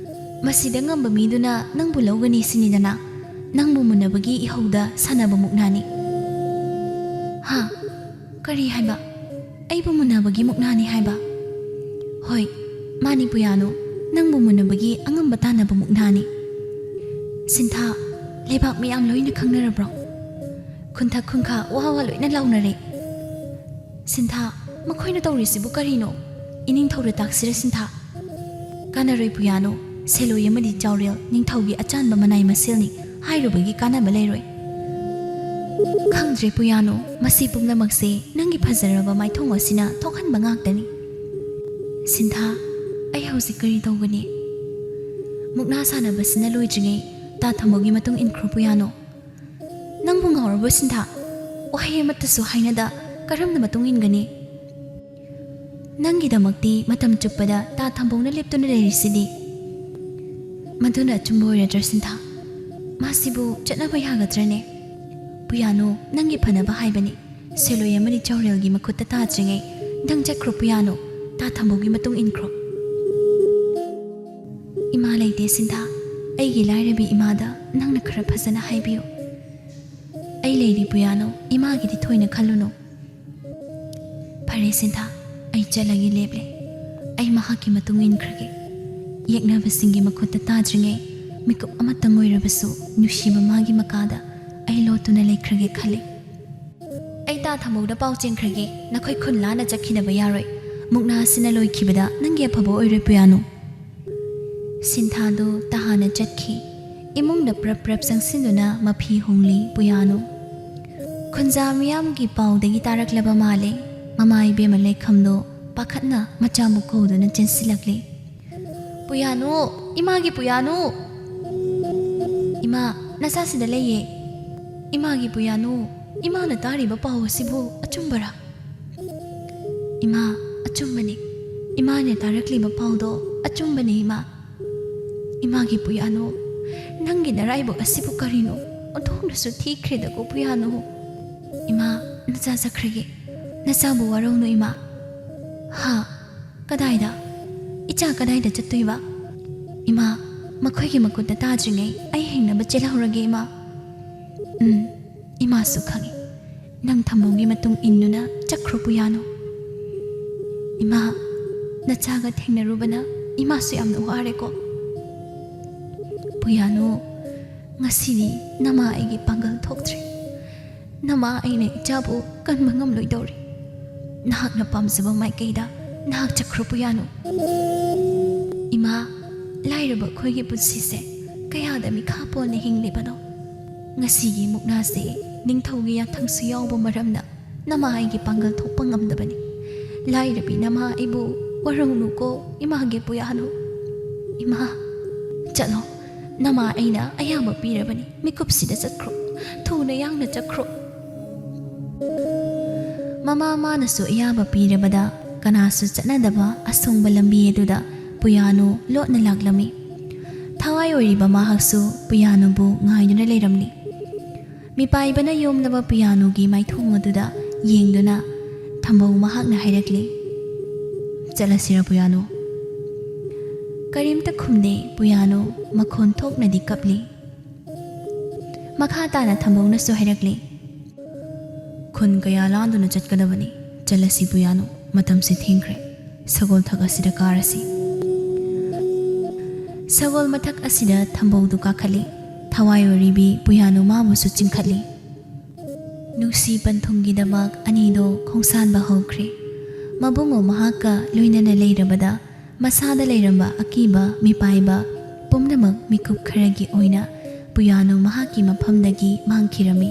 "ꯃꯁꯤꯗ ꯉꯝꯕ ꯃꯤꯗꯨꯅ ꯅꯪꯕꯨ ꯂꯧꯒꯅꯤ ꯁꯤꯅꯤꯗꯅ꯫ ꯅꯪꯕꯨ ꯃꯨꯟꯅꯕꯒꯤ ꯏꯍꯧꯗ ꯁꯥꯟꯅꯕ ꯃꯨꯛꯅꯥꯅꯤ꯫" "ꯍꯥ? ꯀꯔꯤ ꯍꯥꯏꯕ? ꯑꯩꯕꯨ ꯃꯨꯟꯅꯕꯒꯤ ꯃꯨꯛꯅꯥꯅꯤ ꯍꯥꯏꯕ?" "ꯍꯣꯏ, ꯃꯥꯅꯤ ꯄꯨꯌꯥꯅꯨ, ꯅꯪꯕꯨ ꯃꯨꯟꯅꯕꯒꯤ ꯑꯉꯝꯕ ꯇꯥꯟꯅꯕ ꯃꯨꯛꯅꯥꯅꯤ꯫ ꯁꯤꯟꯊꯥ, ꯂꯩꯕꯥꯛ ꯃꯤꯌꯥꯝ ꯂꯣꯏꯅ ꯈꯪꯅꯔꯕ꯭ꯔꯣ? ꯈꯨꯟꯊꯛ ꯈꯨꯟꯈꯥ ꯋꯥ ꯋꯥ ꯂꯣꯏꯅ ꯂꯥꯎꯅꯔꯦ꯫ ꯁꯤꯟꯊꯥ, ꯃꯈꯣꯏꯅ ꯇꯧꯔꯤꯁꯤꯕꯨ ꯀꯔꯤꯅꯣ? ꯏꯅꯤꯡꯊꯧꯗ ꯇꯥꯛꯁꯤꯔ ꯁꯤꯟꯊꯥ? ꯀꯥꯟꯅꯔꯣꯏ ꯄꯨꯌꯥꯅꯨ, ꯁꯦꯂꯣꯏ ꯑꯃꯗꯤ ꯆꯥꯎꯔꯦꯜ ꯅꯤꯡꯊꯧꯒꯤ ꯑꯆꯥꯟꯕ ꯃꯅꯥꯏ ꯃꯁꯦꯜꯅꯤ ꯍꯥꯏꯔꯨꯕꯒꯤ ꯀꯥꯟꯅꯕ ꯂꯩꯔꯣꯏ꯫ ꯈꯪꯗ꯭ꯔꯦ ꯄꯨꯌꯥꯅꯨ, ꯃꯁꯤ ꯄꯨꯝꯅꯃꯛꯁꯦ ꯅꯪꯒꯤ ꯐꯖꯔꯕ ꯃꯥꯏꯊꯣꯡ ꯑꯁꯤꯅ ꯊꯣꯛꯍꯟꯕ ꯉꯥꯛꯇꯅꯤ꯫ ꯁꯤꯟꯊꯥ, ꯑꯩ ꯍꯧꯖꯤꯛ ꯀꯔꯤ ꯇꯧꯒꯅꯤ? ꯃꯨꯛꯅꯥ ꯁꯥꯟꯅꯕꯁꯤꯅ ꯂꯣꯏꯗ꯭ꯔꯤꯉꯩ ꯇꯥ ꯊꯝꯕꯧꯒꯤ ꯃꯇꯨꯡ ꯏꯟꯈ꯭ꯔꯣ ꯄꯨꯌꯥꯅꯨ꯫ ꯅꯪꯕꯨ ꯉꯥꯎꯔꯕꯣ ꯁꯤꯟꯊꯥ? ꯋꯥꯍꯩ ꯑꯃꯠꯇꯁꯨ ꯍꯥꯏꯅꯗ ꯀꯔꯝꯅ ꯃꯇꯨꯡ ꯏꯟꯒꯅꯤ? ꯅꯪꯒꯤꯗꯃꯛꯇꯤ ꯃꯇꯝ ꯆꯨꯞꯄꯗ ꯇꯥ ꯊꯝꯕꯧꯅ ꯂꯦꯞꯇꯨꯅ ꯂꯩꯔꯤꯁꯤꯗꯤ꯫ ꯃꯗꯨꯅ ꯑꯆꯨꯝꯕ ꯑꯣꯏꯔꯗ꯭ꯔꯥ ꯁꯤꯟꯊꯥ? ꯃꯥꯁꯤꯕꯨ ꯆꯠꯅꯕ ꯌꯥꯒꯗ꯭ꯔꯅꯦ? ꯄꯨꯌꯥꯅꯨ, ꯅꯪꯒꯤ ꯐꯅꯕ ꯍꯥꯏꯕꯅꯤ꯫ ꯁꯦꯂꯣꯏ ꯑꯃꯗꯤ ꯆꯥꯎꯔꯦꯜꯒꯤ ꯃꯈꯨꯠꯇ ꯇꯥꯗ꯭ꯔꯤꯉꯩ ꯅꯪ ꯆꯠꯈ꯭ꯔꯣ ꯄꯨꯌꯥꯅꯨ, ꯇꯥ ꯊꯝꯕꯧꯒꯤ ꯃꯇꯨꯡ ꯏꯟꯈ꯭ꯔꯣ꯫ ꯏꯃꯥ ꯂꯩꯇꯦ ꯁꯤꯟꯊꯥ, ꯑꯩꯒꯤ ꯂꯥꯏꯔꯕꯤ ꯏꯃꯥꯗ ꯅꯪꯅ ꯈꯔ ꯐꯖꯅ ꯍꯥꯏꯕꯤꯌꯨ꯫ ꯑꯩ ꯂꯩꯔꯤ ꯄꯨꯌꯥꯅꯨ, ꯏꯃꯥꯒꯤꯗꯤ ꯊꯣꯏꯅ ꯈꯜꯂꯨꯅꯨ꯫ ꯐꯔꯦ ꯁꯤꯟꯊꯥ, ꯑꯩ ꯆꯠꯂꯒꯦ ꯂꯦꯞꯂꯦ꯫ ꯑꯩ ꯃꯍꯥꯛꯀꯤ ꯃꯇꯨꯡ ꯏꯟꯈ꯭ꯔꯒꯦ꯫ ꯌꯦꯛꯅꯕꯁꯤꯡꯒꯤ ꯃꯈꯨꯠꯇ ꯇꯥꯗ꯭ꯔꯤꯉꯩ ꯃꯤꯀꯨꯞ ꯑꯃꯇꯪ ꯑꯣꯏꯔꯕꯁꯨ ꯅꯨꯡꯁꯤꯕ ꯃꯥꯒꯤ ꯃꯀꯥꯗ ꯑꯩ ꯂꯣꯠꯇꯨꯅ ꯂꯩꯈ꯭ꯔꯒꯦ ꯈꯜꯂꯤ꯫ ꯑꯩ ꯇꯥ ꯊꯝꯕꯧꯗ ꯄꯥꯎ ꯆꯦꯟꯈ꯭ꯔꯒꯦ꯫ ꯅꯈꯣꯏ ꯈꯨꯟ ꯂꯥꯟꯅ ꯆꯠꯈꯤꯗꯕ ꯌꯥꯔꯣꯏ꯫ ꯃꯨꯛꯅꯥ ꯑꯁꯤꯅ ꯂꯣꯏꯈꯤꯕꯗ ꯅꯪꯒꯤ ꯑꯐꯕ ꯑꯣꯏꯔꯣꯏ ꯄꯨꯌꯥꯅꯨ꯫ ꯁꯤꯟꯊꯥꯗꯨ ꯇꯍꯥꯅ ꯆꯠꯈꯤ꯫ ꯏꯃꯨꯡꯗ ꯄ꯭ꯔꯞ ꯄ꯭ꯔꯞ ꯆꯪꯁꯤꯟꯗꯨꯅ ꯃꯐꯤ ꯍꯣꯡꯂꯤ ꯄꯨꯌꯥꯅꯨ꯫ ꯈꯨꯟꯖꯥ ꯃꯤꯌꯥꯝꯒꯤ ꯄꯥꯎꯗꯒꯤ ꯇꯥꯔꯛꯂꯕ ꯃꯥꯜꯂꯦ꯫ ꯃꯃꯥ ꯏꯕꯦꯝꯃ ꯂꯩꯈꯝꯗꯣ ꯄꯥꯈꯠꯅ ꯃꯆꯥꯕꯨ ꯀꯧꯗꯨꯅ ꯆꯦꯟꯁꯤꯜꯂꯛꯂꯤ꯫ ꯄꯨꯌꯥꯅꯨ, ꯏꯃꯥꯒꯤ ꯄꯨꯌꯥꯅꯨ! ꯏꯃꯥ, ꯅꯆꯥꯁꯤꯗ ꯂꯩꯌꯦ꯫ ꯏꯃꯥꯒꯤ ꯄꯨꯌꯥꯅꯨ, ꯏꯃꯥꯅ ꯇꯥꯔꯤꯕ ꯄꯥꯎ ꯑꯁꯤꯕꯨ ꯑꯆꯨꯝꯕꯔꯥ? ꯏꯃꯥ, ꯑꯆꯨꯝꯕꯅꯤ꯫ ꯏꯃꯥꯅ ꯇꯥꯔꯛꯂꯤꯕ ꯄꯥꯎꯗꯣ ꯑꯆꯨꯝꯕꯅꯤ ꯏꯃꯥ꯫ ꯏꯃꯥꯒꯤ ꯄꯨꯌꯥꯅꯨ, ꯅꯪꯒꯤ ꯅꯔꯥꯏꯕꯛ ꯑꯁꯤꯕꯨ ꯀꯔꯤꯅꯣ? ꯑꯣꯟꯊꯣꯛꯅꯁꯨ ꯊꯤꯈ꯭ꯔꯦꯗꯀꯣ ꯄꯨꯌꯥꯅꯨ꯫ ꯏꯃꯥ, ꯅꯆꯥ ꯆꯠꯈ꯭ꯔꯒꯦ꯫ ꯅꯆꯥꯕꯨ ꯋꯥꯔꯧꯅꯨ ꯏꯃꯥ꯫ ꯍꯥ? ꯀꯗꯥꯏꯗ? ꯏꯆꯥ ꯀꯗꯥꯏꯗ ꯆꯠꯇꯣꯏꯕ? ꯏꯃꯥ, ꯃꯈꯣꯏꯒꯤ ꯃꯈꯨꯠꯇ ꯇꯥꯗ꯭ꯔꯤꯉꯩ ꯑꯩ ꯍꯤꯡꯅꯕ ꯆꯦꯜꯍꯧꯔꯒꯦ ꯏꯃꯥ꯫ ꯎꯝ, ꯏꯃꯥꯁꯨ ꯈꯪꯏ꯫ ꯅꯪ ꯊꯝꯕꯧꯒꯤ ꯃꯇꯨꯡ ꯏꯟꯗꯨꯅ ꯆꯠꯈ꯭ꯔꯣ ꯄꯨꯌꯥꯅꯨ꯫ ꯏꯃꯥ, ꯅꯆꯥꯒ ꯊꯦꯡꯅꯔꯨꯕꯅ ꯏꯃꯥꯁꯨ ꯌꯥꯝꯅ ꯋꯥꯔꯦꯀꯣ꯫ ꯄꯨꯌꯥꯅꯨ, ꯉꯁꯤꯗꯤ ꯅꯃꯥ ꯑꯩꯒꯤ ꯄꯥꯡꯒꯜ ꯊꯣꯛꯇ꯭ꯔꯦ꯫ ꯅꯃꯥ ꯑꯩꯅ ꯏꯆꯥꯕꯨ ꯀꯟꯕ ꯉꯝꯂꯣꯏꯗꯧꯔꯤ꯫ ꯅꯍꯥꯛꯅ ꯄꯥꯝꯖꯕ ꯃꯥꯏꯀꯩꯗ ꯅꯍꯥꯛ ꯆꯠꯈ꯭ꯔꯣ ꯄꯨꯌꯥꯅꯨ꯫ ꯏꯃꯥ, ꯂꯥꯏꯔꯕ ꯑꯩꯈꯣꯏꯒꯤ ꯄꯨꯟꯁꯤꯁꯦ ꯀꯌꯥꯗ ꯃꯤꯈꯥ ꯄꯣꯟꯅ ꯍꯤꯡꯂꯤꯕꯅꯣ꯫ ꯉꯁꯤꯒꯤ ꯃꯨꯛꯅꯥꯁꯦ ꯅꯤꯡꯊꯧꯒꯤ ꯌꯥꯊꯪꯁꯨ ꯌꯥꯎꯕ ꯃꯔꯝꯅ ꯅꯃꯥ ꯑꯩꯒꯤ ꯄꯥꯡꯒꯜ ꯊꯣꯛꯄ ꯉꯝꯗꯕꯅꯤ꯫ ꯂꯥꯏꯔꯕꯤ ꯅꯃꯥ ꯑꯩꯕꯨ ꯋꯥꯔꯧꯅꯨꯀꯣ ꯏꯃꯥꯒꯤ ꯄꯨꯌꯥꯅꯨ꯫ ꯏꯃꯥ, ꯆꯠꯂꯣ꯫ ꯅꯃꯥ ꯑꯩꯅ ꯑꯌꯥꯕ ꯄꯤꯔꯕꯅꯤ꯫ ꯃꯤꯀꯨꯞꯁꯤꯗ ꯆꯠꯈ꯭ꯔꯣ꯫ ꯊꯨꯅ ꯌꯥꯡꯅ ꯆꯠꯈ꯭ꯔꯣ꯫ ꯃꯃꯥ ꯃꯥꯅꯁꯨ ꯑꯌꯥꯕ ꯄꯤꯔꯕꯗ ꯀꯅꯥꯁꯨ ꯆꯠꯅꯗꯕ ꯑꯁꯣꯡꯕ ꯂꯝꯕꯤ ꯑꯗꯨꯗ ꯄꯨꯌꯥꯅꯨ ꯂꯣꯠꯅ ꯂꯥꯛꯂꯝꯃꯤ꯫ ꯊꯋꯥꯏ ꯑꯣꯏꯔꯤꯕ ꯃꯍꯥꯛꯁꯨ ꯄꯨꯌꯥꯅꯨꯕꯨ ꯉꯥꯏꯗꯨꯅ ꯂꯩꯔꯝꯂꯤ꯫ ꯃꯤꯄꯥꯏꯕꯅ ꯌꯣꯝꯂꯕ ꯄꯨꯌꯥꯅꯨꯒꯤ ꯃꯥꯏꯊꯣꯡ ꯑꯗꯨꯗ ꯌꯦꯡꯗꯨꯅ ꯊꯝꯕꯧ ꯃꯍꯥꯛꯅ ꯍꯥꯏꯔꯛꯂꯤ, "ꯆꯠꯂꯁꯤꯔ ꯄꯨꯌꯥꯅꯨ?" ꯀꯔꯤꯝꯇ ꯈꯨꯝꯗꯦ ꯄꯨꯌꯥꯅꯨ, ꯃꯈꯣꯟ ꯊꯣꯛꯅꯗꯤ ꯀꯞꯂꯤ꯫ ꯃꯈꯥ ꯇꯥꯅ ꯊꯝꯕꯧꯅꯁꯨ ꯍꯥꯏꯔꯛꯂꯤ, "ꯈꯨꯟ ꯀꯌꯥ ꯂꯥꯟꯗꯨꯅ ꯆꯠꯀꯗꯕꯅꯤ꯫ ꯆꯠꯂꯁꯤ ꯄꯨꯌꯥꯅꯨ, ꯃꯇꯝꯁꯤ ꯊꯦꯡꯈ꯭ꯔꯦ꯫ ꯁꯒꯣꯜ ꯊꯛ ꯑꯁꯤꯗ ꯀꯥꯔꯁꯤ꯫" ꯁꯒꯣꯜ ꯃꯊꯛ ꯑꯁꯤꯗ ꯊꯝꯕꯧꯗꯨ ꯀꯥꯈꯠꯂꯤ꯫ ꯊꯋꯥꯏ ꯑꯣꯏꯔꯤꯕꯤ ꯄꯨꯌꯥꯅꯨ ꯃꯥꯕꯨꯁꯨ ꯆꯤꯡꯈꯠꯂꯤ꯫ ꯅꯨꯡꯁꯤ ꯄꯟꯊꯨꯡꯒꯤꯗꯃꯛ ꯑꯅꯤꯗꯣ ꯈꯣꯡꯁꯥꯟꯕ ꯍꯧꯈ꯭ꯔꯦ꯫ ꯃꯕꯨꯡꯉꯣ ꯃꯍꯥꯛꯀ ꯂꯣꯏꯅꯅ ꯂꯩꯔꯕꯗ ꯃꯁꯥꯗ ꯂꯩꯔꯝꯕ ꯑꯀꯤꯕ ꯃꯤꯄꯥꯏꯕ ꯄꯨꯝꯅꯃꯛ ꯃꯤꯀꯨꯞ ꯈꯔꯒꯤ ꯑꯣꯏꯅ ꯄꯨꯌꯥꯅꯨ ꯃꯍꯥꯛꯀꯤ ꯃꯐꯝꯗꯒꯤ ꯃꯥꯡꯈꯤꯔꯝꯃꯤ꯫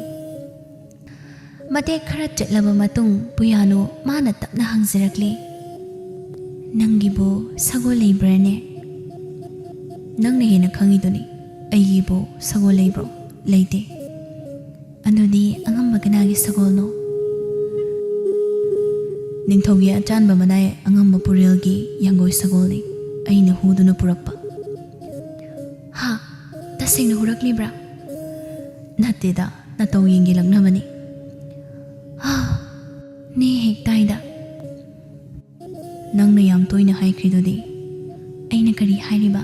ꯃꯇꯦꯛ ꯈꯔ ꯆꯠꯂꯕ ꯃꯇꯨꯡ ꯄꯨꯌꯥꯅꯨ ꯃꯥꯅ ꯇꯞꯅ ꯍꯪꯖꯔꯛꯂꯤ, "ꯅꯪꯒꯤꯕꯨ ꯁꯒꯣꯜ ꯂꯩꯕ꯭ꯔꯥꯅꯦ?" "ꯅꯪꯅ ꯍꯦꯟꯅ ꯈꯪꯉꯤꯗꯨꯅꯤ ꯑꯩꯒꯤꯕꯨ ꯁꯒꯣꯜ ꯂꯩꯕ꯭ꯔꯣ꯫ ꯂꯩꯇꯦ꯫" "ꯑꯗꯨꯗꯤ ꯑꯉꯝꯕ ꯀꯅꯥꯒꯤ ꯁꯒꯣꯜꯅꯣ?" "ꯅꯤꯡꯊꯧꯒꯤ ꯑꯆꯥꯟꯕ ꯃꯅꯥꯏ ꯑꯉꯝꯕ ꯄꯨꯔꯦꯜꯒꯤ ꯌꯥꯡꯒꯣꯏ ꯁꯒꯣꯜꯅꯤ꯫ ꯑꯩꯅ ꯍꯨꯗꯨꯅ ꯄꯨꯔꯛꯄ꯫" "ꯍꯥ? ꯇꯁꯦꯡꯅ ꯍꯨꯔꯛꯂꯤꯕ꯭ꯔꯥ?" "ꯅꯠꯇꯦꯗ, ꯅꯇꯧ ꯌꯦꯡꯒꯦꯂꯛꯅꯕꯅꯤ꯫" "ꯍꯥ, ꯅꯦ ꯍꯦꯛ ꯇꯥꯏꯗ꯫" "ꯅꯪꯅ ꯌꯥꯝ ꯇꯣꯏꯅ ꯍꯥꯏꯈ꯭ꯔꯤꯗꯨꯗꯤ꯫" "ꯑꯩꯅ ꯀꯔꯤ ꯍꯥꯏꯔꯤꯕ?"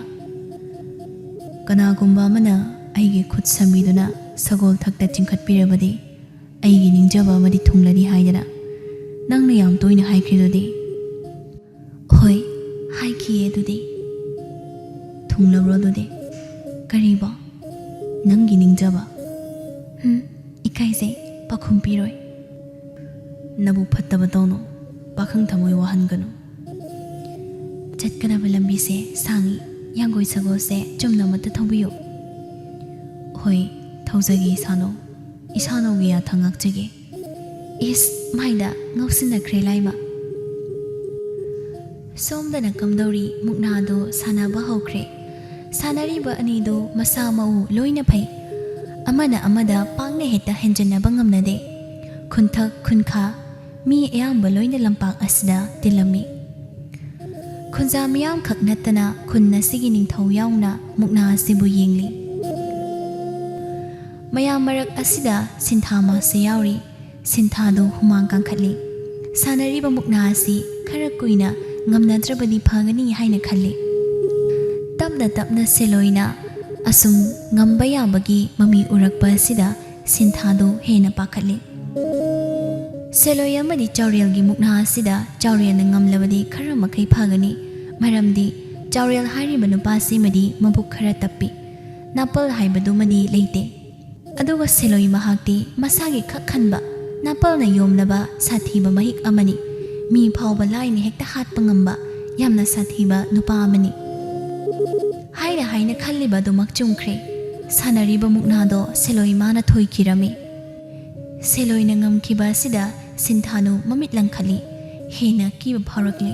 "ꯀꯅꯥꯒꯨꯝꯕ ꯑꯃꯅ ꯑꯩꯒꯤ ꯈꯨꯠ ꯁꯝꯕꯤꯗꯨꯅ ꯁꯒꯣꯜ ꯊꯛꯇ ꯆꯤꯡꯈꯠꯄꯤꯔꯕꯗꯤ ꯑꯩꯒꯤ ꯅꯤꯡꯖꯕ ꯑꯃꯗꯤ ꯊꯨꯡꯂꯅꯤ ꯍꯥꯏꯗꯅ ꯅꯪꯅ ꯌꯥꯝ ꯇꯣꯏꯅ ꯍꯥꯏꯈ꯭ꯔꯤꯗꯨꯗꯤ꯫" "ꯍꯣꯏ, ꯀꯤ ꯑꯗꯨꯗꯤ? ꯊꯨꯡꯂꯕ꯭ꯔꯣ ꯑꯗꯨꯗꯤ? ꯀꯔꯤꯕꯣ? ꯅꯪꯒꯤ ꯅꯤꯡꯖꯕ? ꯍꯨꯝ, ꯏꯀꯥꯏꯖꯩ, ꯄꯥꯎꯈꯨꯝ ꯄꯤꯔꯣꯏ꯫ ꯅꯕꯨꯛ ꯐꯠꯇꯕ ꯇꯧꯅꯨ, ꯄꯥꯈꯪ ꯊꯃꯣꯏ ꯋꯥꯍꯟꯒꯅꯨ꯫ ꯆꯠꯀꯗꯕ ꯂꯝꯕꯤꯁꯦ ꯁꯥꯡꯉꯤ, ꯌꯥꯡꯒꯣꯏ ꯁꯒꯣꯜꯁꯦ ꯆꯨꯝꯅ ꯑꯃꯠꯇ ꯊꯧꯕꯤꯌꯨ꯫ ꯍꯣꯏ, ꯊꯧꯖꯒꯦ ꯏꯁꯥꯅꯧ, ꯏꯁꯥꯅꯧꯒꯤ ꯌꯥꯊꯪ ꯉꯥꯛꯆꯒꯦ꯫ ꯏꯁ, ꯃꯥꯏꯗ ꯉꯥꯎꯁꯤꯟꯅꯈ꯭ꯔꯦ ꯂꯥꯏꯃ꯫ ꯁꯣꯝꯗꯅ ꯀꯝꯗꯧꯔꯤ ꯃꯨꯛꯅꯥꯗꯣ ꯁꯥꯟꯅꯕ ꯍꯧꯈ꯭ꯔꯦ꯫ ꯁꯥꯟꯅꯔꯤꯕ ꯑꯅꯤꯗꯣ ꯃꯁꯥ ꯃꯎ ꯂꯣꯏꯅ ꯐꯩ꯫ ꯑꯃꯅ ꯑꯃꯗ ꯄꯥꯛꯅ ꯍꯦꯛꯇ ꯍꯦꯟꯖꯟꯅꯕ ꯉꯝꯅꯗꯦ꯫ ꯈꯨꯟꯊꯛ ꯈꯨꯟꯈꯥ ꯃꯤ ꯑꯌꯥꯝꯕ ꯂꯣꯏꯅ ꯂꯝꯄꯥꯛ ꯑꯁꯤꯗ ꯇꯤꯜꯂꯝꯃꯤ꯫ ꯈꯨꯟꯖꯥ ꯃꯤꯌꯥꯝꯈꯛ ꯅꯠꯇꯅ ꯈꯨꯟ ꯑꯁꯤꯒꯤ ꯅꯤꯡꯊꯧ ꯌꯥꯎꯅ ꯃꯨꯛꯅꯥ ꯑꯁꯤꯕꯨ ꯌꯦꯡꯂꯤ꯫ ꯃꯌꯥꯝ ꯃꯔꯛ ꯑꯁꯤꯗ ꯁꯤꯟꯊꯥ ꯃꯥꯁꯦ ꯌꯥꯎꯔꯤ꯫ ꯁꯤꯟꯊꯥꯗꯨ ꯍꯨꯃꯥꯡ ꯀꯥꯡꯈꯠꯂꯤ꯫ ꯁꯥꯟꯅꯔꯤꯕ ꯃꯨꯛꯅꯥ ꯑꯁꯤ ꯈꯔ ꯀꯨꯏꯅ ꯉꯝꯅꯗ꯭ꯔꯕꯗꯤ ꯐꯒꯅꯤ ꯍꯥꯏꯅ ꯈꯜꯂꯤ꯫ ꯇꯞꯅ ꯇꯞꯅ ꯁꯦꯂꯣꯏꯅ ꯑꯁꯨꯝ ꯉꯝꯕ ꯌꯥꯕꯒꯤ ꯃꯃꯤ ꯎꯔꯛꯄ ꯑꯁꯤꯗ ꯁꯤꯟꯊꯥꯗꯨ ꯍꯦꯟꯅ ꯄꯥꯈꯠꯂꯤ꯫ ꯁꯦꯂꯣꯏ ꯑꯃꯗꯤ ꯆꯥꯎꯔꯦꯜꯒꯤ ꯃꯨꯛꯅꯥ ꯑꯁꯤꯗ ꯆꯥꯎꯔꯦꯜꯅ ꯉꯝꯂꯕꯗꯤ ꯈꯔ ꯃꯈꯩ ꯐꯒꯅꯤ, ꯃꯔꯝꯗꯤ ꯆꯥꯎꯔꯦꯜ ꯍꯥꯏꯔꯤꯕ ꯅꯨꯄꯥꯁꯤꯃꯗꯤ ꯃꯕꯨꯛ ꯈꯔ ꯇꯞꯄꯤ, ꯅꯥꯄꯜ ꯍꯥꯏꯕꯗꯨꯃꯗꯤ ꯂꯩꯇꯦ꯫ ꯑꯗꯨꯒ ꯁꯦꯂꯣꯏ ꯃꯍꯥꯛꯇꯤ ꯃꯁꯥꯒꯤ ꯈꯛ ꯈꯟꯕ, ꯅꯥꯄꯜꯅ ꯌꯣꯝꯂꯕ ꯁꯥꯊꯤꯕ ꯃꯍꯤꯛ ꯑꯃꯅꯤ꯫ ꯃꯤ ꯐꯥꯎꯕ ꯂꯥꯏꯅ ꯍꯦꯛꯇ ꯍꯥꯠꯄ ꯉꯝꯕ ꯌꯥꯝꯅ ꯁꯥꯊꯤꯕ ꯅꯨꯄꯥ ꯑꯃꯅꯤ꯫ ꯍꯥꯏꯅ ꯍꯥꯏꯅ ꯈꯜꯂꯤꯕ ꯑꯗꯨꯃꯛ ꯆꯨꯝꯈ꯭ꯔꯦ꯫ ꯁꯥꯟꯅꯔꯤꯕ ꯃꯨꯛꯅꯥꯗꯣ ꯁꯦꯂꯣꯏ ꯃꯥꯅ ꯊꯣꯏꯈꯤꯔꯝꯃꯤ꯫ ꯁꯦꯂꯣꯏꯅ ꯉꯝꯈꯤꯕ ꯑꯁꯤꯗ ꯁꯤꯟꯊꯥꯅꯨ ꯃꯃꯤꯠ ꯂꯪꯈꯠꯂꯤ꯫ ꯍꯦꯟꯅ ꯀꯤꯕ ꯐꯥꯎꯔꯛꯂꯤ꯫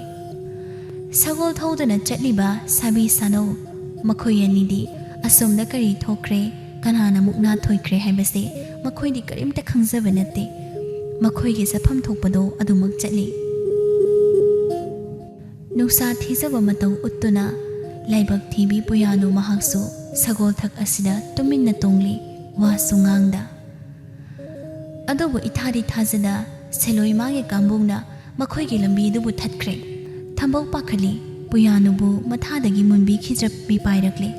ꯁꯒꯣꯜ ꯊꯧꯗꯨꯅ ꯆꯠꯂꯤꯕ ꯁꯥꯕꯤ ꯁꯥꯅꯧ, ꯃꯈꯣꯏ ꯑꯅꯤꯗꯤ ꯑꯁꯣꯝꯗ ꯀꯔꯤ ꯊꯣꯛꯈ꯭ꯔꯦ, ꯀꯅꯥꯅ ꯃꯨꯛꯅꯥ ꯊꯣꯏꯈ꯭ꯔꯦ ꯍꯥꯏꯕꯁꯦ ꯃꯈꯣꯏꯗꯤ ꯀꯔꯤꯝꯇ ꯈꯪꯖꯕ ꯅꯠꯇꯦ꯫ ꯃꯈꯣꯏꯒꯤ ꯆꯠꯐꯝ ꯊꯣꯛꯄꯗꯣ ꯑꯗꯨꯃꯛ ꯆꯠꯂꯤ꯫ ꯅꯨꯡꯁꯥ ꯊꯤꯖꯕ ꯃꯇꯧ ꯎꯠꯇꯨꯅ ꯂꯥꯏꯕꯛ ꯊꯤꯕꯤ ꯄꯨꯌꯥꯅꯨ ꯃꯍꯥꯛꯁꯨ ꯁꯒꯣꯜ ꯊꯛ ꯑꯁꯤꯗ ꯇꯨꯃꯤꯟꯅ ꯇꯣꯡꯂꯤ, ꯋꯥꯁꯨ ꯉꯥꯡꯗ꯫ ꯑꯗꯨꯕꯨ ꯏꯊꯥꯗꯤ ꯊꯥꯖꯗ ꯁꯦꯂꯣꯏ ꯃꯥꯒꯤ ꯀꯥꯡꯕꯨꯅ ꯃꯈꯣꯏꯒꯤ ꯂꯝꯕꯤꯗꯨꯕꯨ ꯊꯠꯈ꯭ꯔꯦ꯫ ꯊꯝꯕꯧ ꯄꯥꯈꯠꯂꯤ, ꯄꯨꯌꯥꯅꯨꯕꯨ ꯃꯊꯥꯗꯒꯤ ꯃꯨꯟꯕꯤꯈꯤꯗ꯭ꯔ ꯃꯤꯄꯥꯏꯔꯛꯂꯦ꯫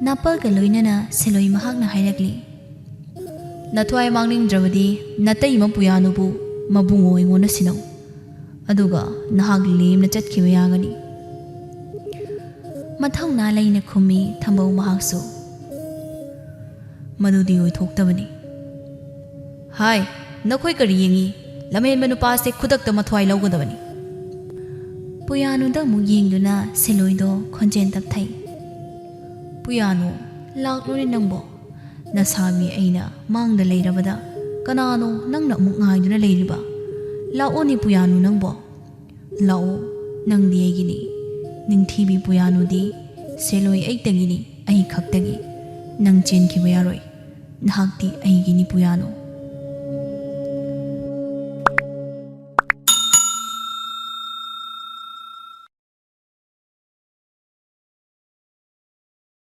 ꯅꯥꯄꯜꯒ ꯂꯣꯏꯅꯅ ꯁꯦꯂꯣꯏ ꯃꯍꯥꯛꯅ ꯍꯥꯏꯔꯛꯂꯤ, "ꯅꯊ꯭ꯋꯥꯏ ꯃꯥꯡꯅꯤꯡꯗ꯭ꯔꯕꯗꯤ ꯅꯇꯩꯃ ꯄꯨꯌꯥꯅꯨꯕꯨ ꯃꯕꯨꯡꯉꯣ ꯑꯩꯉꯣꯟꯗ ꯁꯤꯟꯅꯧ꯫ ꯑꯗꯨꯒ ꯅꯍꯥꯛ ꯂꯦꯝꯅ ꯆꯠꯈꯤꯕ ꯌꯥꯒꯅꯤ꯫ ꯃꯊꯧꯅꯥ ꯂꯩꯅ ꯈꯨꯝꯃꯤ ꯊꯝꯕꯧ ꯃꯍꯥꯛꯁꯨ꯫ ꯃꯗꯨꯗꯤ ꯑꯣꯏꯊꯣꯛꯇꯕꯅꯤ꯫ ꯍꯥꯏ, ꯅꯈꯣꯏ ꯀꯔꯤ ꯌꯦꯡꯉꯤ? ꯂꯝꯍꯦꯟꯕ ꯅꯨꯄꯥꯁꯦ ꯈꯨꯗꯛꯇ ꯃꯊ꯭ꯋꯥꯏ ꯂꯧꯒꯗꯕꯅꯤ꯫ ꯄꯨꯌꯥꯅꯨꯗ ꯑꯃꯨꯛ ꯌꯦꯡꯗꯨꯅ ꯁꯦꯂꯣꯏꯗꯣ ꯈꯣꯟꯖꯦꯜ ꯇꯞꯊꯩ꯫ ꯄꯨꯌꯥꯅꯨ, ꯂꯥꯛꯂꯨꯅꯦ ꯅꯪꯕꯣ꯫ ꯅꯁꯥꯃꯤ ꯑꯩꯅ ꯃꯥꯡꯗ ꯂꯩꯔꯕꯗ ꯀꯅꯥꯅꯣ ꯅꯪꯅ ꯑꯃꯨꯛ ꯉꯥꯏꯗꯨꯅ ꯂꯩꯔꯤꯕ? ꯂꯥꯛꯑꯣꯅꯦ ꯄꯨꯌꯥꯅꯨ ꯅꯪꯕꯣ꯫ ꯂꯥꯛꯑꯣ, ꯅꯪꯗꯤ ꯑꯩꯒꯤꯅꯤ꯫ ꯅꯤꯡꯊꯤꯕꯤ ꯄꯨꯌꯥꯅꯨꯗꯤ ꯁꯦꯂꯣꯏ ꯑꯩꯇꯒꯤꯅꯤ, ꯑꯩ ꯈꯛꯇꯒꯤ꯫ ꯅꯪ ꯆꯦꯟꯈꯤꯕ ꯌꯥꯔꯣꯏ꯫ ꯅꯍꯥꯛꯇꯤ ꯑꯩꯒꯤꯅꯤ ꯄꯨꯌꯥꯅꯨ꯫